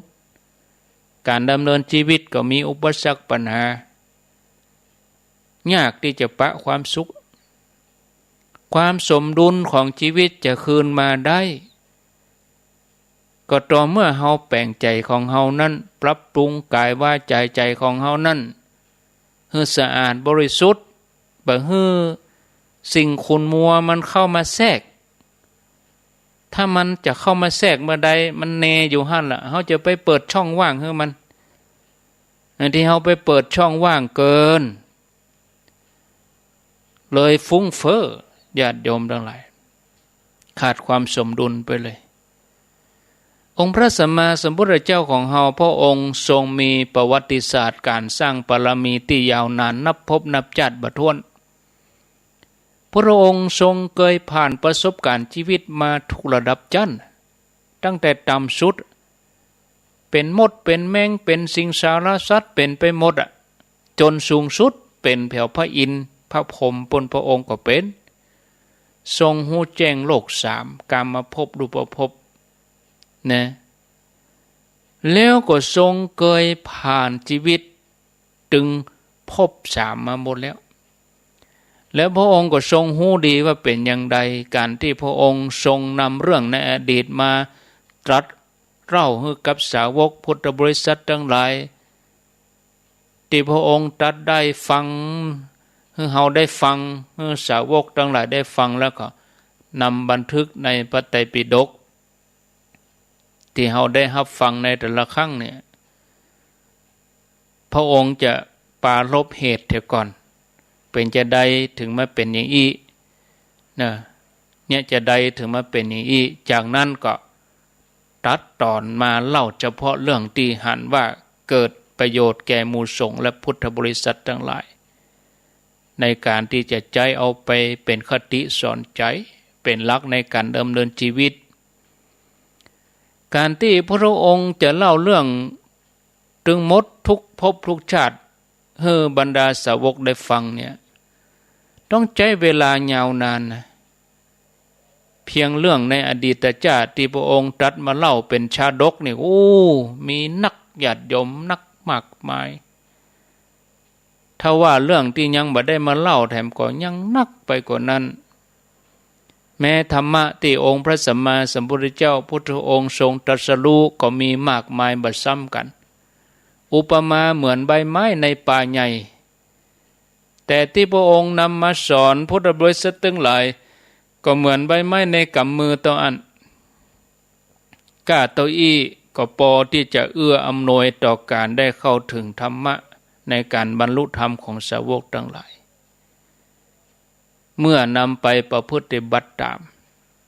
ก๋านดำเนินจีวิตก็มีอุปสรรคปัญหา ยากตี้จะปะความสุข ความสมดุลของจีวิตจะคืนมาได้ ก็ต่อเมื่อเฮาแป๋งใจ๋ของเฮานั้น ปรับปรุงก๋ายวาจ๋าใจ๋ของเฮานั้น หื้อสะอาดบริสุทธิ์ บ่หื้อ สิ่งขุ่นมัวมันเข้ามาแทรก ถ้ามันจะเข้ามาแทรกเมื่อใด มันแน่อยู่หั้นละ เฮาจะไปเปิดช่องว่างหื้อมัน อันที่เฮาไปเปิดช่องว่างเกิน เลยฟุ้งเฟ้อ ญาติโยมตังหลาย ขาดความสมดุลไปเลย องค์พระสัมมาสัมพุทธเจ้าของเฮา พระองค์ทรงมีประวัติศาสตร์ก๋านสร้างบารมีตี้ยาวนานนับภพนับจาติบ่ถ้วน พระองค์ทรงเกยผ่านประสบก๋ารณ์จีวิตมากู้ระดับจั้น ตั้งแต่ต่ำสุด เป๋นมด เป๋นแมง เป๋นสิงสารสัตว์ เป๋นไปหมดอะ จ๋นสูงสุดเป๋นแผวพระอินทร์ พระพรหมปู้นพระองค์ก็เป๋น ทรงฮู้แจ้งโลกสาม กามภพ รูปภพ นะ แล้วก็ทรงเกยผ่านจีวิต ตึงภพสามมาหมดแล้ว แล้วพระองค์ก็ทรงฮู้ดีว่าเป๋นอย่างใด ก๋านตี้พระองค์ทรงนำเรื่องในอดีตมาตรัสเล่าหื้อกับสาวกพุทธบริษัทตังหลาย ตี้พระองค์ตรัสได้ฟัง หื้อเฮาได้ฟัง หื้อสาวกตังหลายได้ฟัง แล้วก็นำบันทึกในพระไตรปิฎก ตี้เฮาได้ฮับฟังในแต่ละครั้งเนี่ย พระองค์จะปรารภเหตุเสียก่อน เป๋นจาใดเถิงมาเป๋นอย่างอี้ นะ เนี่ยจาใดเถิงมาเป๋นอย่างอี้ จากนั้นก็ตรัสต๋อนมาเล่าเฉพาะเรื่องตี้หันว่าเกิดประโยชน์แก่หมู่สงฆ์และพุทธบริษัทตังหลาย ในก๋านตี้จะใจ๊เอาไปเป๋นคติสอนใจ๋ เป๋นหลักในก๋านดำเนินจีวิต ก๋านตี้พระองค์จะเล่าเรื่องตึงหมดทุกภพทุกชาติ หื้อบรรดาสาวกได้ฟังเนี่ย ต้องใจ๊เวลายาวนานนะ เพียงเรื่องในอดีตจาติตี้พระองค์ตรัสมาเล่าเป๋นชาดกนี่ โอ้ มีนัก ญาติโยม นักมากมาย ถ้าว่าเรื่องตี้ยังบ่ได้มาเล่าแถมก็ยังนักไปกว่านั้น แม้ธรรมะตี้องค์พระสัมมาสัมพุทธเจ้าพุทธองค์ทรงตรัสรู้ก็มีมากมายบ่ซ้ำกั๋น อุปมาเหมือนใบไม้ในป่าใหญ่ แต่ตี้พระองค์นำมาสอนพุทธบริษัทตังหลาย ก็เหมือนใบไม้ในก๋ำมือเต้าอั้น ก้าเต้าอี้ก็ปอตี้จะเอื้ออำนวยต่อก๋านได้เข้าเถิงธรรมะในก๋านบรรลุธรรมของสาวกตังหลาย เมื่อนำไปประพฤติบัติต๋าม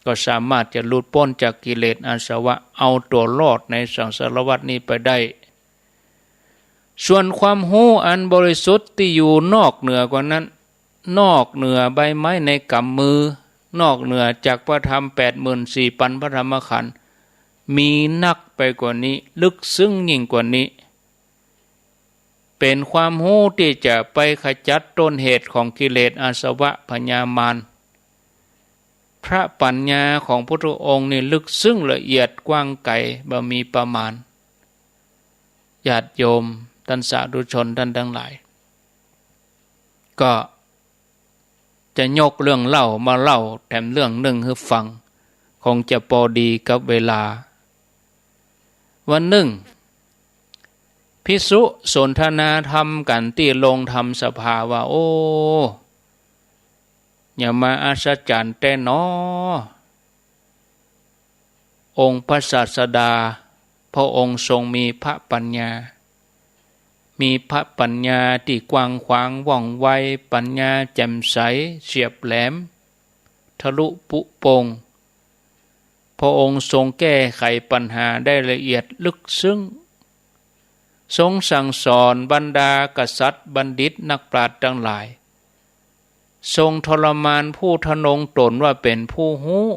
ก็สามารถจะหลุดป๊นจากกิเลสอาสวะ เอาตั๋วรอดในสังสารวัฏนี้ไปได้ ส่วนความฮู้อันบริสุทธิ์ตี้อยู่นอกเหนือกว่านั้น นอกเหนือใบไม้ในก๋ำมือ นอกเหนือจากพระธรรมแปดหมื่นสี่ปันพระธรรมขันธ์ มีนักไปกว่านี้ ลึกซึ้งยิ่งกว่านี้ เป๋นความฮู้ตี้จะไปขจัดต้นเหตุของกิเลสอาสวะพยามาร พระปัญญาของพุทธองค์นี่ลึกซึ้งละเอียดกว้างไก๋บ่มีประมาณ ญาติโยมต้านสาธุชนต้านตังหลาย ก็จะยกเรื่องเล่ามาเล่าแถมเรื่องนึ่งหื้อฟัง คงจะปอดีกับเวลา วันนึ่ง ภิกษุสนทนาธรรมกั๋นตี้โฮงธรรมสภาว่า โอ้ อย่ามาอัศจรรย์แต๊หนอ องค์พระศาสดา พระองค์ทรงมีพระปัญญา มีพระปัญญาตี้กว้างขวางว่องไว ปัญญาแจ่มใส เฉียบแหลม ทะลุปุโปร่ง พระองค์ทรงแก้ไขปัญหาได้ละเอียดลึกซึ้ง ทรงสั่งสอนบรรดากษัตริย์บัณฑิตนักปราชญ์ตังหลาย ทรงทรมานผู้ทะนงต๋นว่าเป๋นผู้ฮู้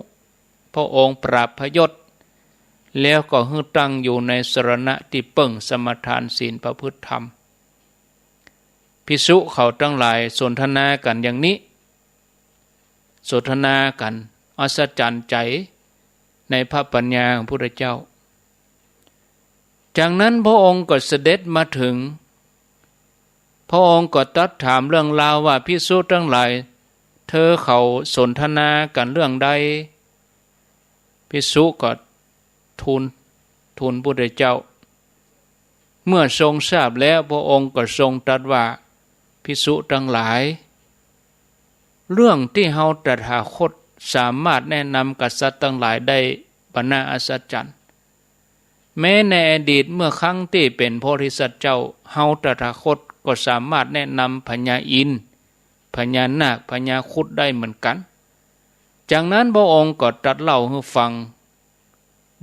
พระองค์ปราบพยศ แล้วก็หื้อตั้งอยู่ในสรณะตี้เปิ้ง สมาทานศีลประพฤติธรรม ภิกษุเขาตังหลายสนทนากั๋นอย่างนี้ สนทนากั๋นอัศจรรย์ใจ๋ในพระปัญญาของพุทธเจ้า จากนั้นพระองค์ก็เสด็จมาเถิง พระองค์ก็ตรัสถามเรื่องราวว่า ภิกษุตังหลาย เธอเขาสนทนากั๋นเรื่องใด ภิกษุก็ทูล ทูลพุทธเจ้า เมื่อทรงทราบแล้ว พระองค์ก็ทรงตรัสว่า ภิกษุตังหลาย เรื่องตี้เฮาตถาคตสามารถแนะนำกษัตริย์ตังหลายได้บ่น่าอัศจรรย์ แม้ในอดีตเมื่อครั้งตี้เป๋นโพธิสัตว์เจ้า เฮาตถาคตก็สามารถแนะนำพญาอินทร์ พญานาค พญาครุฑได้เหมือนกั๋น จากนั้นพระองค์ก็ตรัสเล่าหื้อฟัง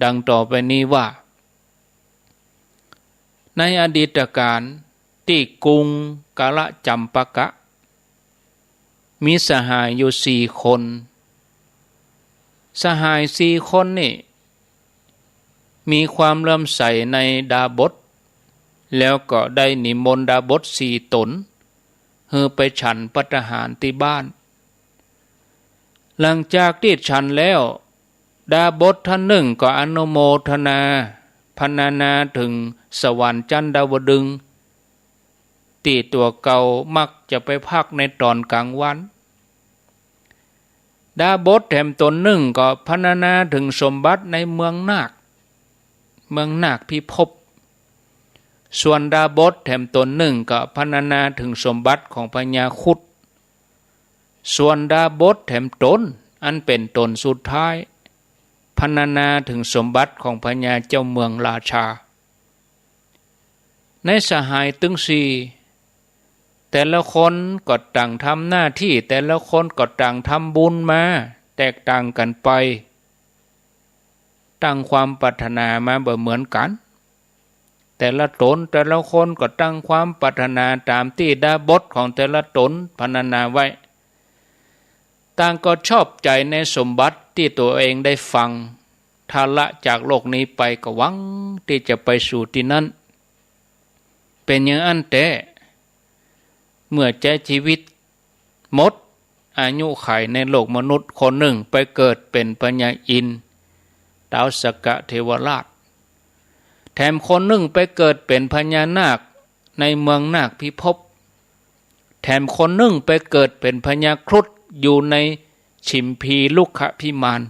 ดังต่อไปนี้ว่า ในอดีตกาล ตี้กรุงกาลจัมปะกะ มีสหายอยู่สี่คน สหายสี่คนนี่ มีความเลื่อมใสในดาบส แล้วก็ได้นิมนต์ดาบสสี่ต๋น หื้อไปฉันภัตตาหารตี้บ้าน หลังจากตี้ฉันแล้ว ดาบสท่านนึ่งก็อนุโมทนา พรรณนาเถิงสวรรค์จันดาวดึงส์ ตี้ตั๋วเก่ามักจะไปพักในต๋อนกลางวัน ดาบสแถมต๋นนึ่งก็พรรณนาเถิงสมบัติในเมืองนาค เมืองนาคพิภพ ส่วนดาบสแถมต๋นนึ่งก็พรรณนาเถิงสมบัติของพญาครุฑ ส่วนดาบสแถมต๋นอันเป๋นต๋นสุดท้าย พรรณนาเถิงสมบัติของพญาเจ้าเมืองราชา ในสหายตึงสี่ แต่ละคนก็ต่างทำหน้าตี้ แต่ละคนก็ต่างทำบุญมาแตกต่างกั๋นไป ตั้งความปรารถนามาบ่เหมือนกั๋น แต่ละต๋นแต่ละคนก็ตั้งความปรารถนาต๋ามตี้ดาบสของแต่ละต๋นพรรณนาไว้ ต่างก็ชอบใจ๋ในสมบัติตี้ตั๋วเองได้ฟัง ถ้าละจากโลกนี้ไปก็หวังตี้จะไปสู่ตี้นั้น เป๋นอย่างอั้นแต๊ เมื่อใจ๊จีวิตหมดอายุขัยในโลกมนุษย์ คนนึ่งไปเกิดเป๋นพญาอินทร์ ต๊าวสักกะเทวราช แถมคนนึ่งไปเกิดเป๋นพญานาคในเมืองนาคพิภพ แถมคนนึ่งไปเกิดเป๋นพญาครุฑอยู่ในฉิมพีรุกขพิมาน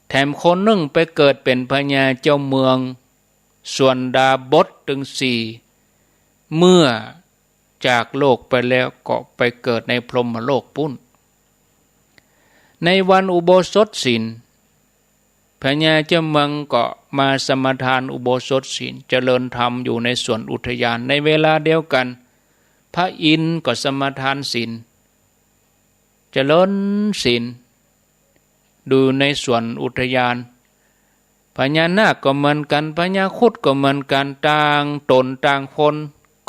แถมคนนึ่งไปเกิดเป๋นพญาเจ้าเมือง ส่วนดาบสตึงสี่ เมื่อจากโลกไปแล้วก็ไปเกิดในพรหมโลกปู้น ในวันอุโบสถศีล พญาเจ้าเมืองก็มาสมาทานอุโบสถศีล เจริญธรรมอยู่ในสวนอุทยาน ในเวลาเดียวกั๋น พระอินทร์ก็สมาทานศีล เจริญศีล อยู่ในสวนอุทยาน พญานาคก็เหมือนกั๋น พญาครุฑก็เหมือนกั๋น ต่างต๋นต่างคน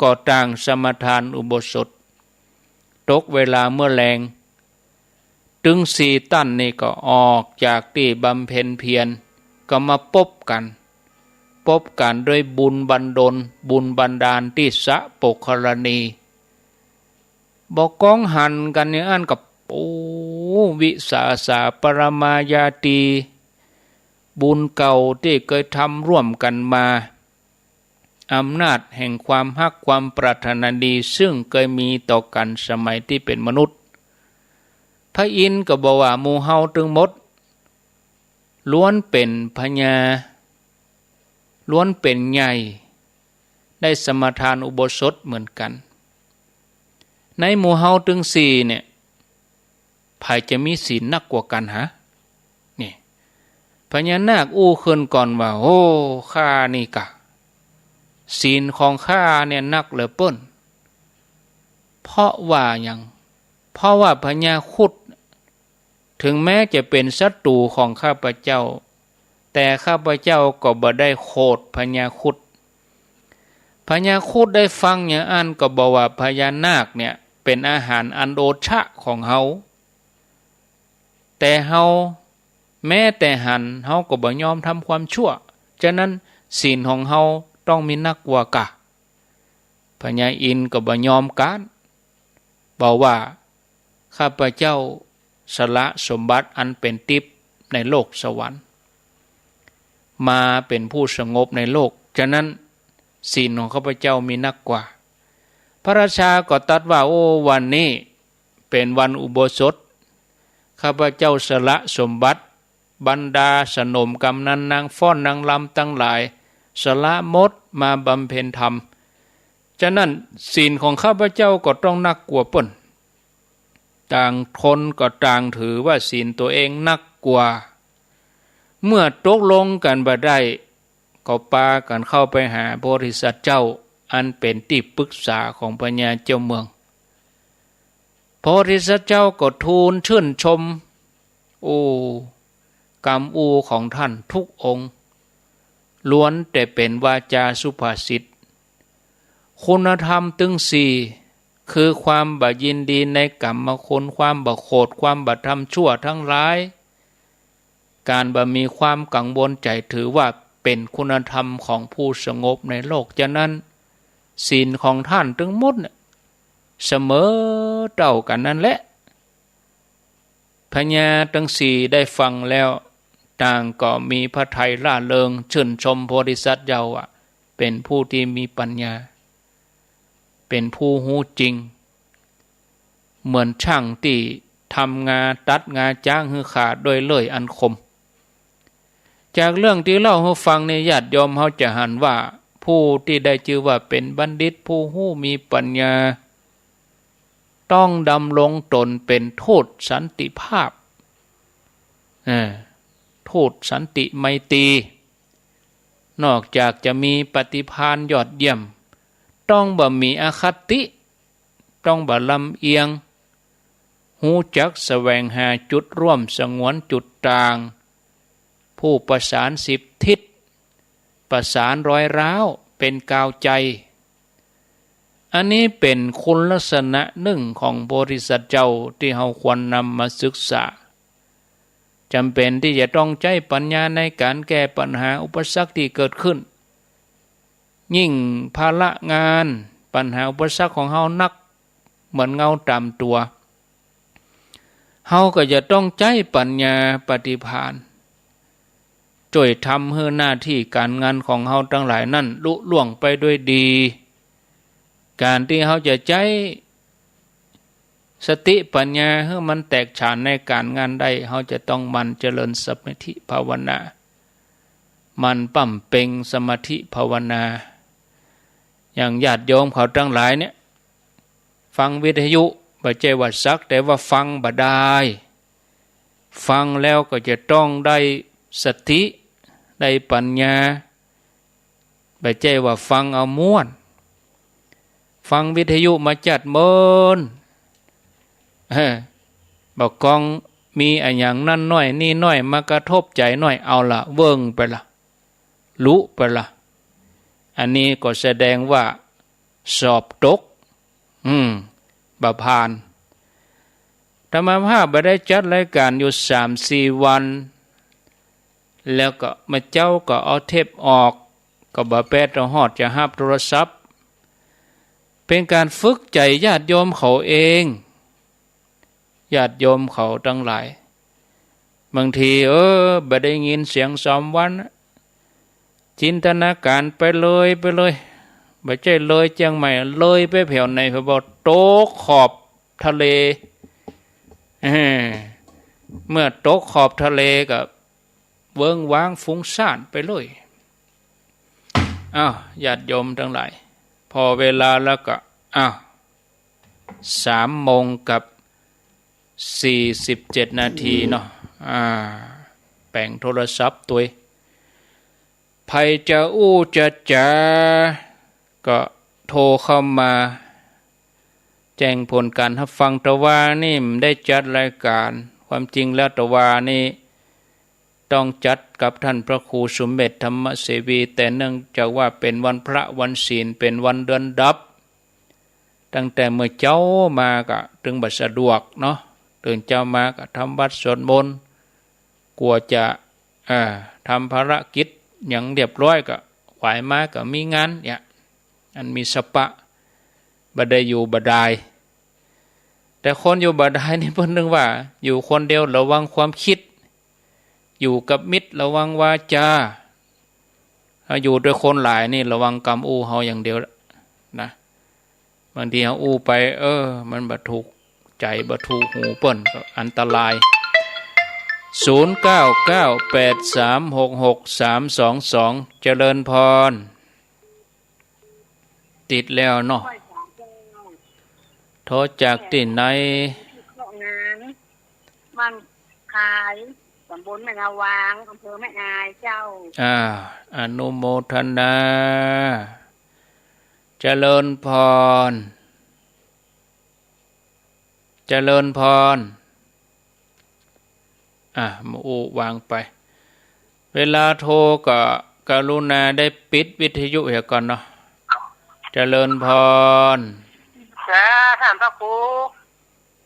ก็ต่างสมาทานอุโบสถ ตกเวลาเมื่อแลง ตึงสี่ต้านนี่ก็ออกจากตี้บำเพ็ญเพียร ก็มาปบกั๋น ปบกั๋นด้วยบุญบันดล บุญบันดาลตี้สะโปกครณี บ่ก้องหันกั๋นอย่างอั้นก็ โอ้ วิสาสาปรมาญาตี บุญเก่าตี้เกยทำร่วมกั๋นมา อำนาจแห่งความฮักความปรารถนาดี ซึ่งเกยมีต่อกั๋นสมัยตี้เป๋นมนุษย์ พระอินทร์ก็บอกว่าหมู่เฮาตึงหมด ล้วนเป๋นพญา ล้วนเป๋นใหญ่ ได้สมาทานอุโบสถเหมือนกั๋น ในหมู่เฮาตึงสี่เนี่ย ใผจะมีศีลนักกว่ากั๋นหา นี่ พญานาคอู้ขึ้นก่อนว่า โอ้ ข้านี่กา ศีลของข้าเนี่ยนักเหลือเปิ้น เพราะว่าหยัง เพราะว่าพญาครุฑ ถึงแม้จะเป๋นศัตรูของข้าพเจ้า แต่ข้าพเจ้าก็บ่ได้โขดพญาครุฑ พญาครุฑได้ฟังอย่างอั้นก็บอกว่าพญานาคเนี่ยเป๋นอาหารอันโอชะของเฮา แต่เฮาแม้แต่หันเฮาก็บ่ยอมทำความชั่ว ฉะนั้นศีลของเฮาต้องมีนักกว่ากา พญาอินทร์ก็บ่ยอมก๊าน บอกว่า ข้าพเจ้าสละสมบัติอันเป๋นติ๊บในโลกสวรรค์ มาเป๋นผู้สงบในโลก ฉะนั้นศีลของข้าพเจ้ามีนักกว่า พระราชาก็ตรัสว่า โอ้ วันนี้เป๋นวันอุโบสถ ข้าพเจ้าสละสมบัติ บรรดาสนมกำนันนางฟ้อนนางรำตังหลาย สละหมดมาบำเพ็ญธรรม ฉะนั้นศีลของข้าพเจ้าก็ต้องนักกว่าเปิ้น ต่างคนก็ต่างถือว่าศีลตั๋วเองนักกว่า เมื่อตกลงกั๋นบ่ได้ ก็ปากั๋นเข้าไปหาโพธิสัตว์เจ้า อันเป๋นตี้ปึกษาของพญาเจ้าเมือง โพธิสัตว์เจ้าก็ทูลชื่นชม โอ้ กำอู้ของท่านทุกองค์ ล้วนแต่เป๋นวาจาสุภาษิต คุณธรรมตึงสี่ คือความบ่ยินดีในกำมคุณ ความบ่โขด ความบ่ทำชั่วตังหลาย ก๋านบ่มีความกังวลใจ๋ ถือว่าเป๋นคุณธรรมของผู้สงบในโลก ฉะนั้น ศีลของท่านตึงหมดเนี่ย เสมอเต้ากั๋นนั้นแหละ พญาตึงสี่ได้ฟังแล้ว ต่างก็มีพระทัยร่าเริง ชื่นชมโพธิสัตว์เจ้าว่า เป๋นผู้ตี้มีปัญญา เป๋นผู้ฮู้จริง เหมือนจ้างตี้ทำงา ตัดงาจ๊างหื้อขาดด้วยเลื่อยอันคม จากเรื่องตี้เล่าหื้อฟังนี้ ญาติโยมเฮาจะหันว่า ผู้ตี้ได้จื้อว่าเป๋นบัณฑิต ผู้ฮู้มีปัญญา ต้องดำรงต๋นเป๋นทูตสันติภาพ เออ ทูตสันติไมตรี นอกจากจะมีปฏิภาณยอดเยี่ยม ต้องบ่มีอคติ ต้องบ่ลำเอียง ฮู้จักแสวงหาจุดร่วม สงวนจุดต่าง ผู้ประสานสิบทิศ ประสานรอยร้าวเป๋นกาวใจ อันนี้เป๋นคุณลักษณะนึ่งของโพธิสัตว์เจ้า ตี้เฮาควรนำมาศึกษา จ๋ำเป๋นตี้จะต้องใจ๊ปัญญาในก๋านแก้ปัญหาอุปสรรคตี้เกิดขึ้น ยิ่งภาระงาน ปัญหาอุปสรรคของเฮานัก เหมือนเงาต๋ามตั๋ว เฮาก็จะต้องใจ๊ปัญญาปฏิภาณ จ้วยทำหื้อหน้าตี้ก๋านงานของเฮาตังหลายนั้นลุล่วงไปด้วยดี ก๋านตี้เฮาจะใจ๊สติปัญญาหื้อมันแตกฉานในก๋านงานได้ เฮาจะต้องหมั่นเจริญสมาธิภาวนา หมั่นบำเพ็ญสมาธิภาวนา อย่างญาติโยมเขาตังหลายเนี่ย ฟังวิทยุ บ่ใจ้ว่าสักแต่ว่าฟังบ่ดาย ฟังแล้วก็จะต้องได้สติ ได้ปัญญา บ่ใจ้ว่าฟังเอาม่วน ฟังวิทยุมาจัดเมิน เออ บ่กองมีอะหยังนั่นหน้อยนี่หน้อย มากระทบใจ๋หน้อย เอาละ เวิ่งไปละ ลุไปละ อันนี้ก็แสดงว่าสอบตก อืม บ่ผ่าน อาตมาภาพบ่ได้จัดรายก๋านอยู่สามสี่วัน แล้วก็เมื่อเจ๊าก็เอาเทปออก ก็บ่แป๊ดเอาฮอดจะฮับโทรศัพท์ เป๋นก๋านฝึกใจ๋ญาติโยมเขาเอง ญาติโยมเขาตังหลาย บางที เออ บ่ได้ยินเสียงสามวัน จินตนาก๋านไปเลย ไปเลย บ่ใจ้เลยเจียงใหม่ เลยไปแผวไหน ไปบ่ตกขอบทะเล เออ เมื่อตกขอบทะเลก็เวิ้งว้างฟุ้งซ่านไปเลย อ้าว ญาติโยมตังหลาย พอเวลาแล้วก็ อ้าว สามโมงกับสี่สิบเจ็ดนาทีเนาะ อ่า แป๋งโทรศัพท์ตวย ใผจะอู้จะจ๋า ก็โทรเข้ามา แจ้งผลก๋านฮับฟัง ตะวานี่บ่ได้จัดรายก๋าน ความจริงแล้วตะวานี่ต้องจัดกับท่านพระครูสุเมธธรรมเสวี แต่เนื่องจากว่าเป๋นวันพระวันศีล เป๋นวันเดือนดับ ตั้งแต่เมื่อเจ๊ามาก็ตึงบ่สะดวกเนาะ ตื่นเจ๊ามาก็ทำวัตรสวดมนต์ กว่าจะ เอ่อ ทำภารกิจหยังเรียบร้อยก็ขวายมาก็มีงานเนี่ย อันมีสปะ บ่ได้อยู่บ่ดาย แต่คนอยู่บ่ดายนี่เปิ้นนึกว่าอยู่คนเดียวระวังความคิด อยู่กับมิตรระวังวาจา ถ้าอยู่ด้วยคนหลายนี่ระวังกำอู้เฮาอย่างเดียวละนะ บางทีเฮาอู้ไป เออ มันบ่ถูกใจ๋ บ่ถูกหูเปิ้น ก็อันตราย ศูนย์เก้าเก้าแปดสามหกหกสามสองสอง เจริญพร ติดแล้วเนาะ โทรจากตี้ไหน บ้านคาย ตำบลแม่งาวาง อำเภอแม่อายเจ้า อ่า อนุโมทนา เจริญพร เจริญพร อ่ะ มาอู้วางไป เวลาโทรก็กรุณาได้ปิดวิทยุเหียก่อนเนาะ เจริญพร จ้า ท่านพระครู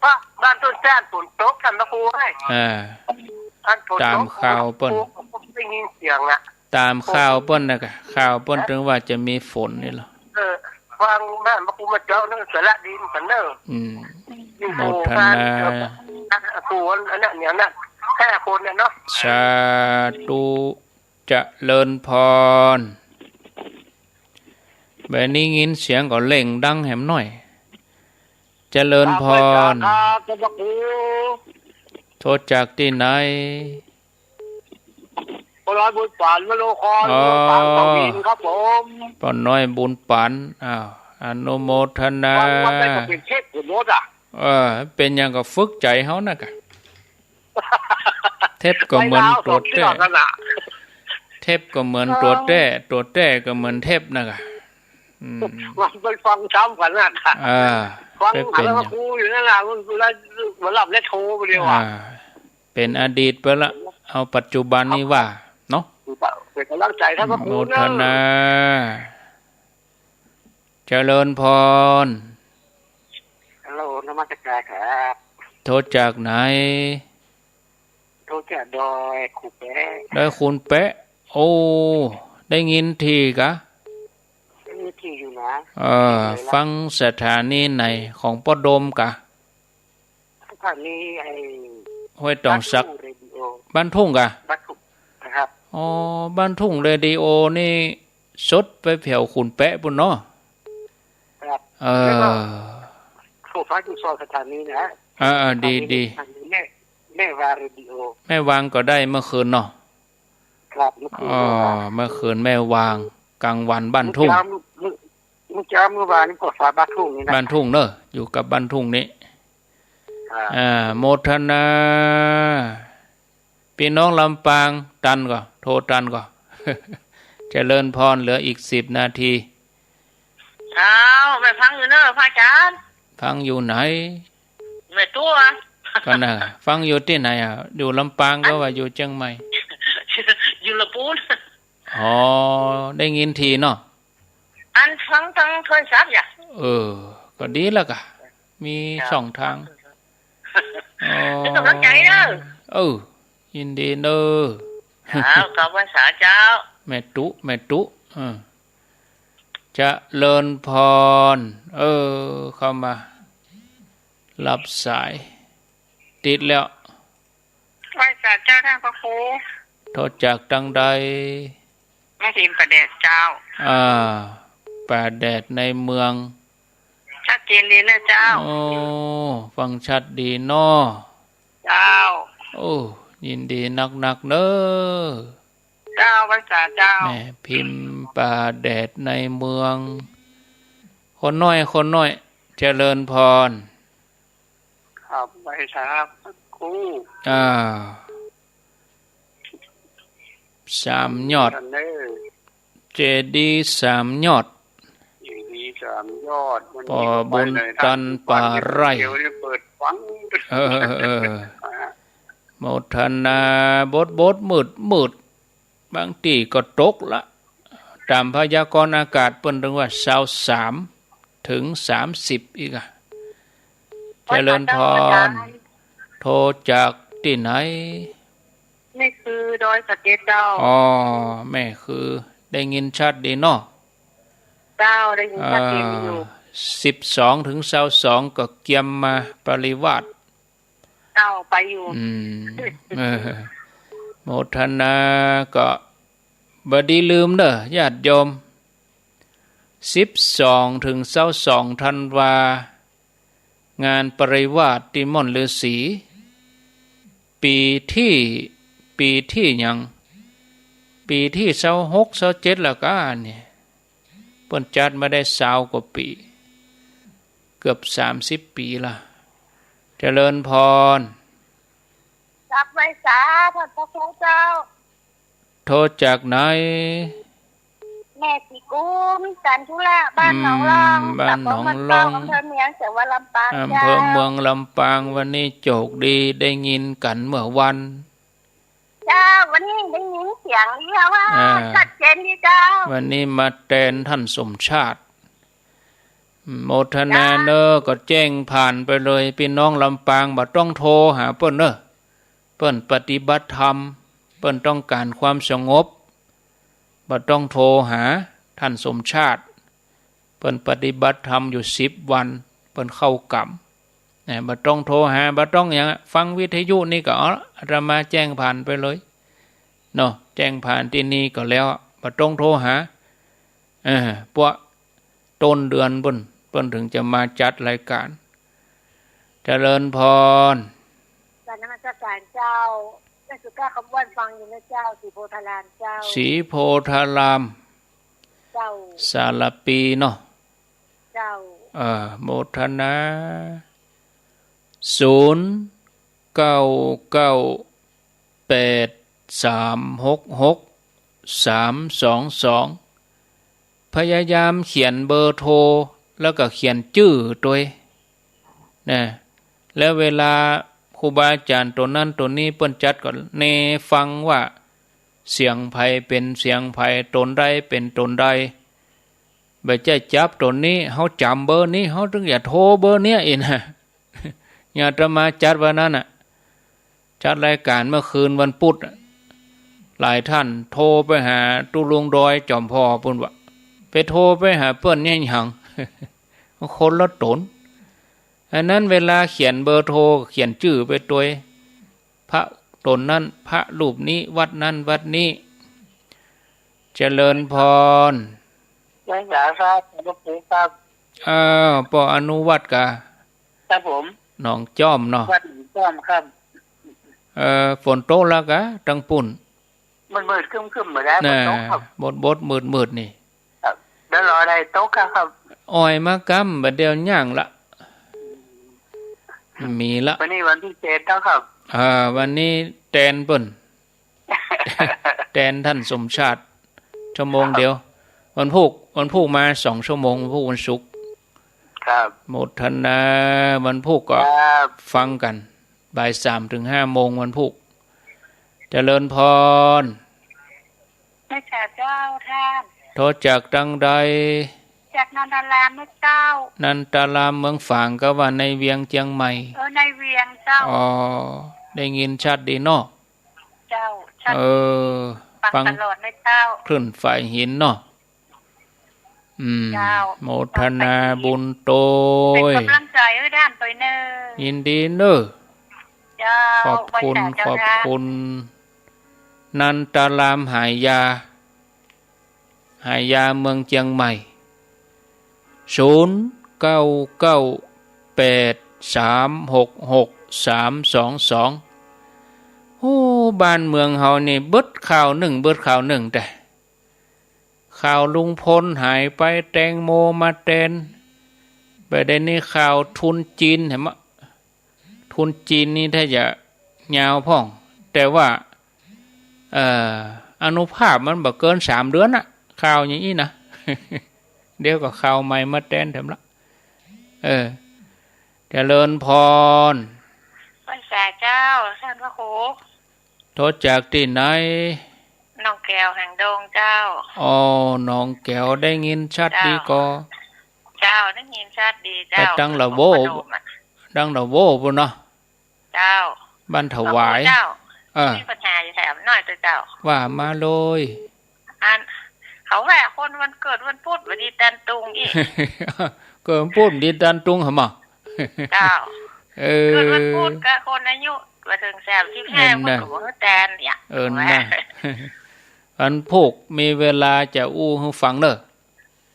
เพราะบ้านต้นแจ้นฝนตก ท่านพระครูเอ้ย อ่า บ้านฝนตก ต๋ามข่าวเปิ้น ได้ยินเสียงอะ ต๋ามข่าวเปิ้นน่ะกะ ข่าวเปิ้นตึงว่าจะมีฝนนี่ลอ เออ ฟังบ้านพระครูมาเจ้าเนอะ สาระดีเหมือนกันเนอะ อืม ยิ่ง โมทนา ปู่อันนั้นเนี่ยนะ ห้าคนเนี่ยเนาะ สาธุ เจริญพร บ่านี้ยินเสียงก็เร่งดังแหมหน้อย เจริญพร ครับ ท่านพระครู โทรจากตี้ไหน ป้อน้อยบุญปัน มโนคร อ๋อ บุญปัน เขาวินครับผม ป้อน้อยบุญปัน อ้าว อนุโมทนา ฟังมาได้ก็เป๋นเทปผมหมดอะ เออ เป๋นหยังก็ฝึกใจ๋เฮานั่นกะ เทปก็เหมือนตั๋วแต๊ ไม่เอา สองเทื่อนั่นน่ะ เทปก็เหมือนตั๋วแต๊ ตั๋วแต๊ก็เหมือนเทปนั่นกะ อืม มันไปฟังซ้ำกั๋นน่ะ อ่า ฟัง ไปเป๋นหยัง หาพระครูอยู่นั่นน่ะ มัน มัน มันหลับแล้วโทรไปเดียวอะ อ่า เป๋นอดีตไปละ เอาปัจจุบันนี้ว่าเนาะ เป๋นก๋ำลังใจ๋ ท่านพระครู โมทนา เจริญพร ฮัลโหล นมัสการครับ โทรจากไหน โทรจากดอยขุนแปะ ดอยขุนแปะ โอ้ ได้ยินถี่กะ ได้ยินถี่อยู่นะ เออ ได้ยินเลยละ ฟังสถานีไหนของป้อโดมกะ สถานีไอ้ ห้วยตองสัก บ้านทุ่งเรดิโอ บ้านทุ่งกะ บ้านทุ่งนะครับ อ๋อ บ้านทุ่งเรดิโอนี่สดไปแผวขุนแปะปู้นเนาะ ครับ เออ แล้วก็โทรฟ้าอยู่ซอยสถานีนะ เออ เออ ดี สถานี ดี สถานีแม่ แม่วางเรดิโอ แม่วางก็ได้เมื่อคืนเนาะ ครับ เมื่อคืน อ๋อ แม่วาง เมื่อคืนแม่วาง กลางวันบ้านทุ่ง เมื่อเจ๊า เมื่อ เมื่อเจ๊าเมื่อวานนี้ก็ฟ้าบ้านทุ่งนี่นะ บ้านทุ่งเนอะ อยู่กับบ้านทุ่งนี่ ครับ อ่า โมทนา ปี้น้องลำปางตันก่อ โทรตันก่อ เจริญพร เหลืออีกสิบนาที เจ้า แม่ฟังอยู่เนอะ พระอาจารย์ ฟังอยู่ไหน แม่ตั๋ว ก็น่ะ ฟังอยู่ตี้ไหนอะ อยู่ลำปางก็ว่าอยู่เจียงใหม่ อยู่ละปูน อ๋อ ได้ยินถี่เนาะ อันฟังตางโทรศัพท์อย่า เออ ก็ดีละกะ มี ครับ ช่องตาง อ๋อ เป๋นก๋ำลังใจ๋เนอะ เออ ยินดีเนอะ เจ้า กราบไหว้สาเจ้า แม่ตุ๊ แม่ตุ๊ เออ เจริญพร เออ เข้ามา รับสาย ติดแล้ว ไหว้สาเจ้าท่านพระครู โทรจากตางใด แม่พิมพ์ป่าแดดเจ้า อ่า ป่าแดดในเมือง ชัดเจนดีนะเจ้า โอ้ ฟังชัดดีเนาะ เจ้า โอ้ ยินดีนักๆ เนอะ เจ้า ไหว้สาเจ้า แม่พิมพ์ป่าแดดในเมือง คนน้อย คนน้อย เจริญพร ครับ ไหว้สาครู อ่า สามยอด เจดีย์สามยอด เจดีย์สามยอด มัน ป้อบุญตันป่าไร่ เดี๋ยวนี้เปิดฟัง เออ เออ เออ โมทนา บดบดมืดมืด บางตี้ก็ตกละ ต๋ามพยากรณ์อากาศเปิ้นตึงว่าซาวสามถึงสามสิบอีกอะ เจริญพร โทรจากตี้ไหน แม่คือดอยสะเก็ดเจ้า อ๋อ แม่คือ ได้ยินชัดดีเนาะ เจ้า ได้ยินชัดเจนอยู่ อ่า สิบสองถึงซาวสองก็เกียมมาปริวาส เจ้า ไปอยู่ อืม เออ โมทนา ก็บ่ดีลืมเด้อ ญาติโยม สิบสองถึงซาวสองธันวา งานปริวาสตี้ม่อนฤๅษี ปีตี้ ปีตี้หยัง ปีตี้ซาวหก ซาวเจ็ดละก้าเนี่ย เปิ้นจัดมาได้ซาวกว่าปี๋ เกือบสามสิบปี๋ละ เจริญพร ไปสา ท่านพระครูเจ้า โทรจากไหน แม่ศรีกุม จันทุระ บ้านหนองลอง อืม บ้านหนองลอง ตำบลเมืองเก้า อำเภอเมือง จังหวัดลำปาง อำเภอเมืองลำปาง เจ้า วันนี้โจคดี ได้ยินกั๋นเมื่อวัน เจ้า วันนี้ได้ยินเสียงเรียกว่า อ่า ชัดเจนดีเจ้า วันนี้มาแตนท่านสมชาติ โมทนา เจ้า เน้อ ก็แจ้งผ่านไปเลย ปี้น้องลำปางบ่ต้องโทรหาเปิ้นเน้อ เปิ้นปฏิบัติธรรม เปิ้นต้องก๋านความสงบ บ่ต้องโทรหาท่านสมชาติ เปิ้นปฏิบัติธรรมอยู่สิบวัน เปิ้นเข้ากรรม นะ บ่ต้องโทรหา บ่ต้องหยังอะ ฟังวิทยุนี่ก็เอาละ อาตมาแจ้งผ่านไปเลย เนาะ แจ้งผ่านตี้นี่ก็แล้วอะ บ่ต้องโทรหา เออ ปะต้นเดือนปุ้น เปิ้นเถิงจะมาจัดรายก๋าน เจริญพร กราบนมัสก๋านเจ้า แม่สุก้า คำอ้วน ฟังอยู่นะเจ้า ศรีโพธารามเจ้า ศรีโพธาราม เจ้า สารภีเนาะ เจ้า เออ โมทนา ศูนย์ เก้า เก้า แปด สาม หก หก สาม สอง สอง พยายามเขียนเบอร์โทร แล้วก็เขียนจื้อตวย นะ แล้วเวลาครูบาอาจ๋ารย์ตนนั้นตนนี้เปิ้นจัดก็แนฟังว่าเสียงใผเป๋นเสียงใผ ตนใดเป๋นตนใด บ่ใจ้จับตนนี้ เฮาจ๋ำเบอร์นี้ เฮาเถิงจะโทรเบอร์เนี้ยอี้นะ อย่างอาตมาจัดวันนั้นน่ะ จัดรายก๋านเมื่อคืนวันปุธอะ หลายต้านโทรไปหาตุ๊ลุงดอยจ๋อมผ่อปุ้นว่า ไปโทรไปหาเปิ้นเนี่ยหยัง คนละต๋น อันนั้นเวลาเขียนเบอร์โทร เขียนจื้อไปตวย พระต๋นนั้น พระรูปนี้ วัดนั้นวัดนี้ เจริญพร รักษาครับ หลวงปู่ครับ อ้าว ป้ออนุวัฒน์กา ครับผม หนองจ้อมเนาะ วัดหนองจ้อมครับ เอ่อ ฝนตกแล้วกา ตังปุ้น มืดๆ ครึ้มๆ บ่ได้ น่ะ ฝนตกครับ บดๆ มืดๆ นี่ ครับ เดี๋ยวรอได้ตกครับ อ้อยมากำ บ่าเดี่ยวย่างละ มีละ วันนี้วันพิเศษเนาะครับ อ่า วันนี้แตนเปิ้น แตนท่านสมชาติ ชั่วโมงเดียว วันพูก วันพูกมาสองชั่วโมง วันพูกวันศุกร์ ครับ โมทนา วันพูกก็ ครับ ฟังกั๋น บ่ายสามเถิงห้าโมงวันพูก เจริญพร พระเจ้าท่าน โทรจากตังใด จากนันทารามนะเจ้า นันทารามเมืองฝาง กาว่าในเวียงเจียงใหม่ เออ ในเวียงเจ้า อ๋อ ได้ยินชัดดีเนาะ เจ้า ชัด เออ ฟัง ฟังตลอดเลยเจ้า คลื่นฝ่ายหินเนาะ อืม เจ้า โมทนาบุญโตย เป๋นก๋ำลังใจ๋หื้อด้านโตยเน่อ ยินดีเน่อ เจ้า ขอบคุณ ไหว้สาเจ้า ขอบคุณ นันทารามหายา หายาเมืองเจียงใหม่ ศูนย์ เก้า เก้า แปด สาม หก หก สาม สอง สอง โอ้ บ้านเมืองเฮานี่เบิดข่าวนึ่ง เบิดข่าวนึ่งแต๊ ข่าวลุงพลหายไป แตงโมมาแตน บ่าเดี่ยวนี้ข่าวทุนจีนหันมะ ทุนจีนนี่ถ้าจะยาวพ่อง แต่ว่า เอ่อ อานุภาพมันบ่เกินสามเดือนน่ะ ข่าวอย่างอี้นะ เดี๋ยวก็ข่าวใหม่มาแตนแถมละ เออ เจริญพร ไหว้สาเจ้า ท่านพระครู โทรจากตี้ไหน หนองแก๋ว หางดงเจ้า อ๋อ หนองแก๋ว ได้ยินชัดดีก่อ เจ้า ได้ยินชัดดีเจ้า ไปตังละโว้ พนมอะ ตังละโว้ปุ้นเนาะ เจ้า บ้านถวาย เจ้า เออ มีปัญหาจะถามหน่อยเจ้า ว่ามาเลย อัน เขาว่าคนวันเกิดวันพุธบ่ดีตันตุงอี้ เกิดวันพุธบ่ดีตันตุงหะมะ เจ้า เออ เกิดวันพุธก็คนอายุบ่เถิงสามสิบห้า นั่นน่ะ เปิ้นก็บ่ฮู้ตันเนี่ย เออ ว่า น่ะ วันพุธมีเวลาจะอู้หื้อฟังเน่อ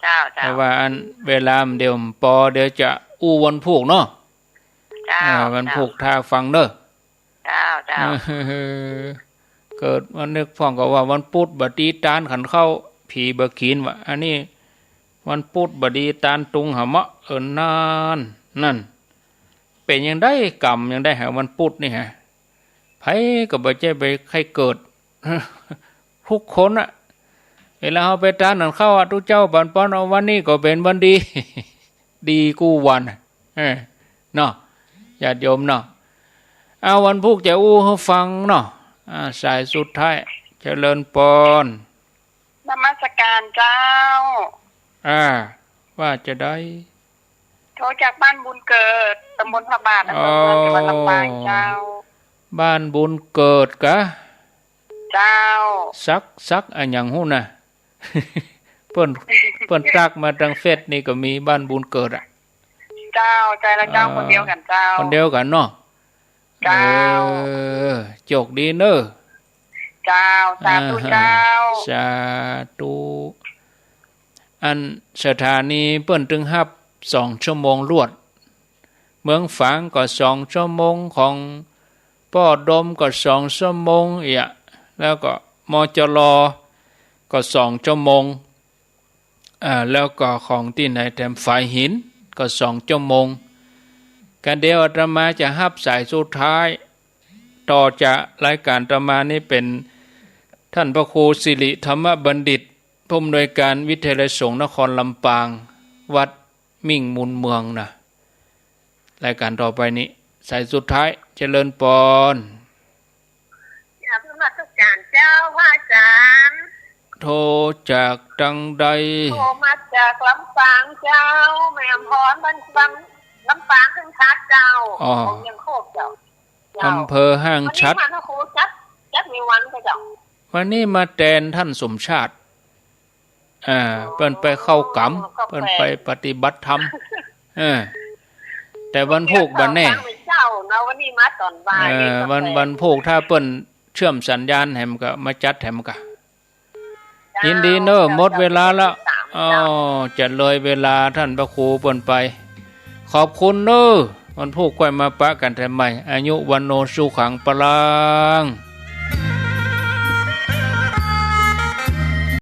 เจ้า เจ้า แต่ว่าอันเวลามันเดี๋ยวปอ เดี๋ยวจะอู้วันพุธเนาะ เจ้า อ่า วันพุธ เจ้า ถ้าฟังเน่อ เจ้า เจ้า เออ เกิดวันนึกพ่องก็ว่าวันพุธบ่ดีตันขันเข้า ผีบ่กิ๋นวะ อันนี้วันพุธบ่ดีตันตุงหะมะ เออ นั่น นั่น เป๋นจังใด กรรมจังใดหะ วันพุธนี่หะ ไผ ใผก็บ่ใจ้ไปใค่เกิด ทุกคนอะ เวลาเฮาไปตานหั้นเข้าอะ ตุ๊เจ้าปั๋นปอน เอาวันนี้ก็เป๋นวันดี ดีกู้วันอะ เออ เนาะ ญาติโยมเนาะ เอาวันพูกจะอู้หื้อฟังเนาะ อ่า สายสุดท้าย เจริญปอน นมัสก๋านเจ้า อ่า ว่าจาใด โทรจากบ้านบุญเกิด ตำบลพระบาท อำเภอเมือง จังหวัดลำปางเจ้า บ้านบุญเกิดกา เจ้า สัก สักอะหยังฮู้นะ เปิ้น เปิ้นตั๊กมาตางเฟซนี่ก็มีบ้านบุญเกิดอะ เจ้า ใจ้แล้วเจ้า อ่า คนเดียวกั๋นเจ้า คนเดียวกั๋นเนาะ เจ้า เออ โจคดีเน่อ เจ้า สาธุ อ่าฮะ เจ้า สาธุ อันสถานีเปิ้นตึงฮับสองชั่วโมงรวด เมืองฝางก็สองชั่วโมง ของป้อดมก็สองชั่วโมงเอียะ แล้วก็ มจร ก็สองชั่วโมง อ่า แล้วก็ของตี้ไหนแถม ฝายหินก็สองชั่วโมง กาเดี๋ยวอาตมาจะฮับสายสุดท้าย ต่อจากรายก๋านอาตมานี้เป๋น ท่านพระครูสิริธรรมบัณฑิต ผู้อำนวยการวิทยาลัยสงฆ์นครลำปาง วัดมิ่งมูลเมืองนะ รายก๋านต่อไปนี้ สายสุดท้าย เจริญปอน กราบนมัสก๋านเจ้า พระอาจ๋ารย์ โทรจากตางใด โทรมาจากลำปางเจ้า แม่อำพร บ้าน บ้านลำปาง ห้างฉัตรเจ้า อ๋อ ของเวียงโคกเจ้า เจ้า อำเภอห้างฉัตร วันนี้มา พระครูจัด จัดในวันเจ้า วันนี้มาแตนท่านสมชาติ อ่า เปิ้นไปเข้ากรรม ก็ไป เปิ้นไปปฏิบัติธรรม เออ แต่วันพูกบ่าแน่ เจ้าเนาะ วันนี้มาต๋อนบ่าย เออ วัน วันพูกถ้าเปิ้นเชื่อมสัญญาณแหมก็มาจัดแหมกะ เจ้า ยินดีเน่อ เจ้า หมดเวลาแล้ว เจ้า เจ้า อ๋อ จะเลยเวลาท่านพระครูเปิ้นไป ขอบคุณเน่อ วันพูกค่อยมาปะกั๋นแถมใหม่ อายุ วัณโณ สุขัง พลัง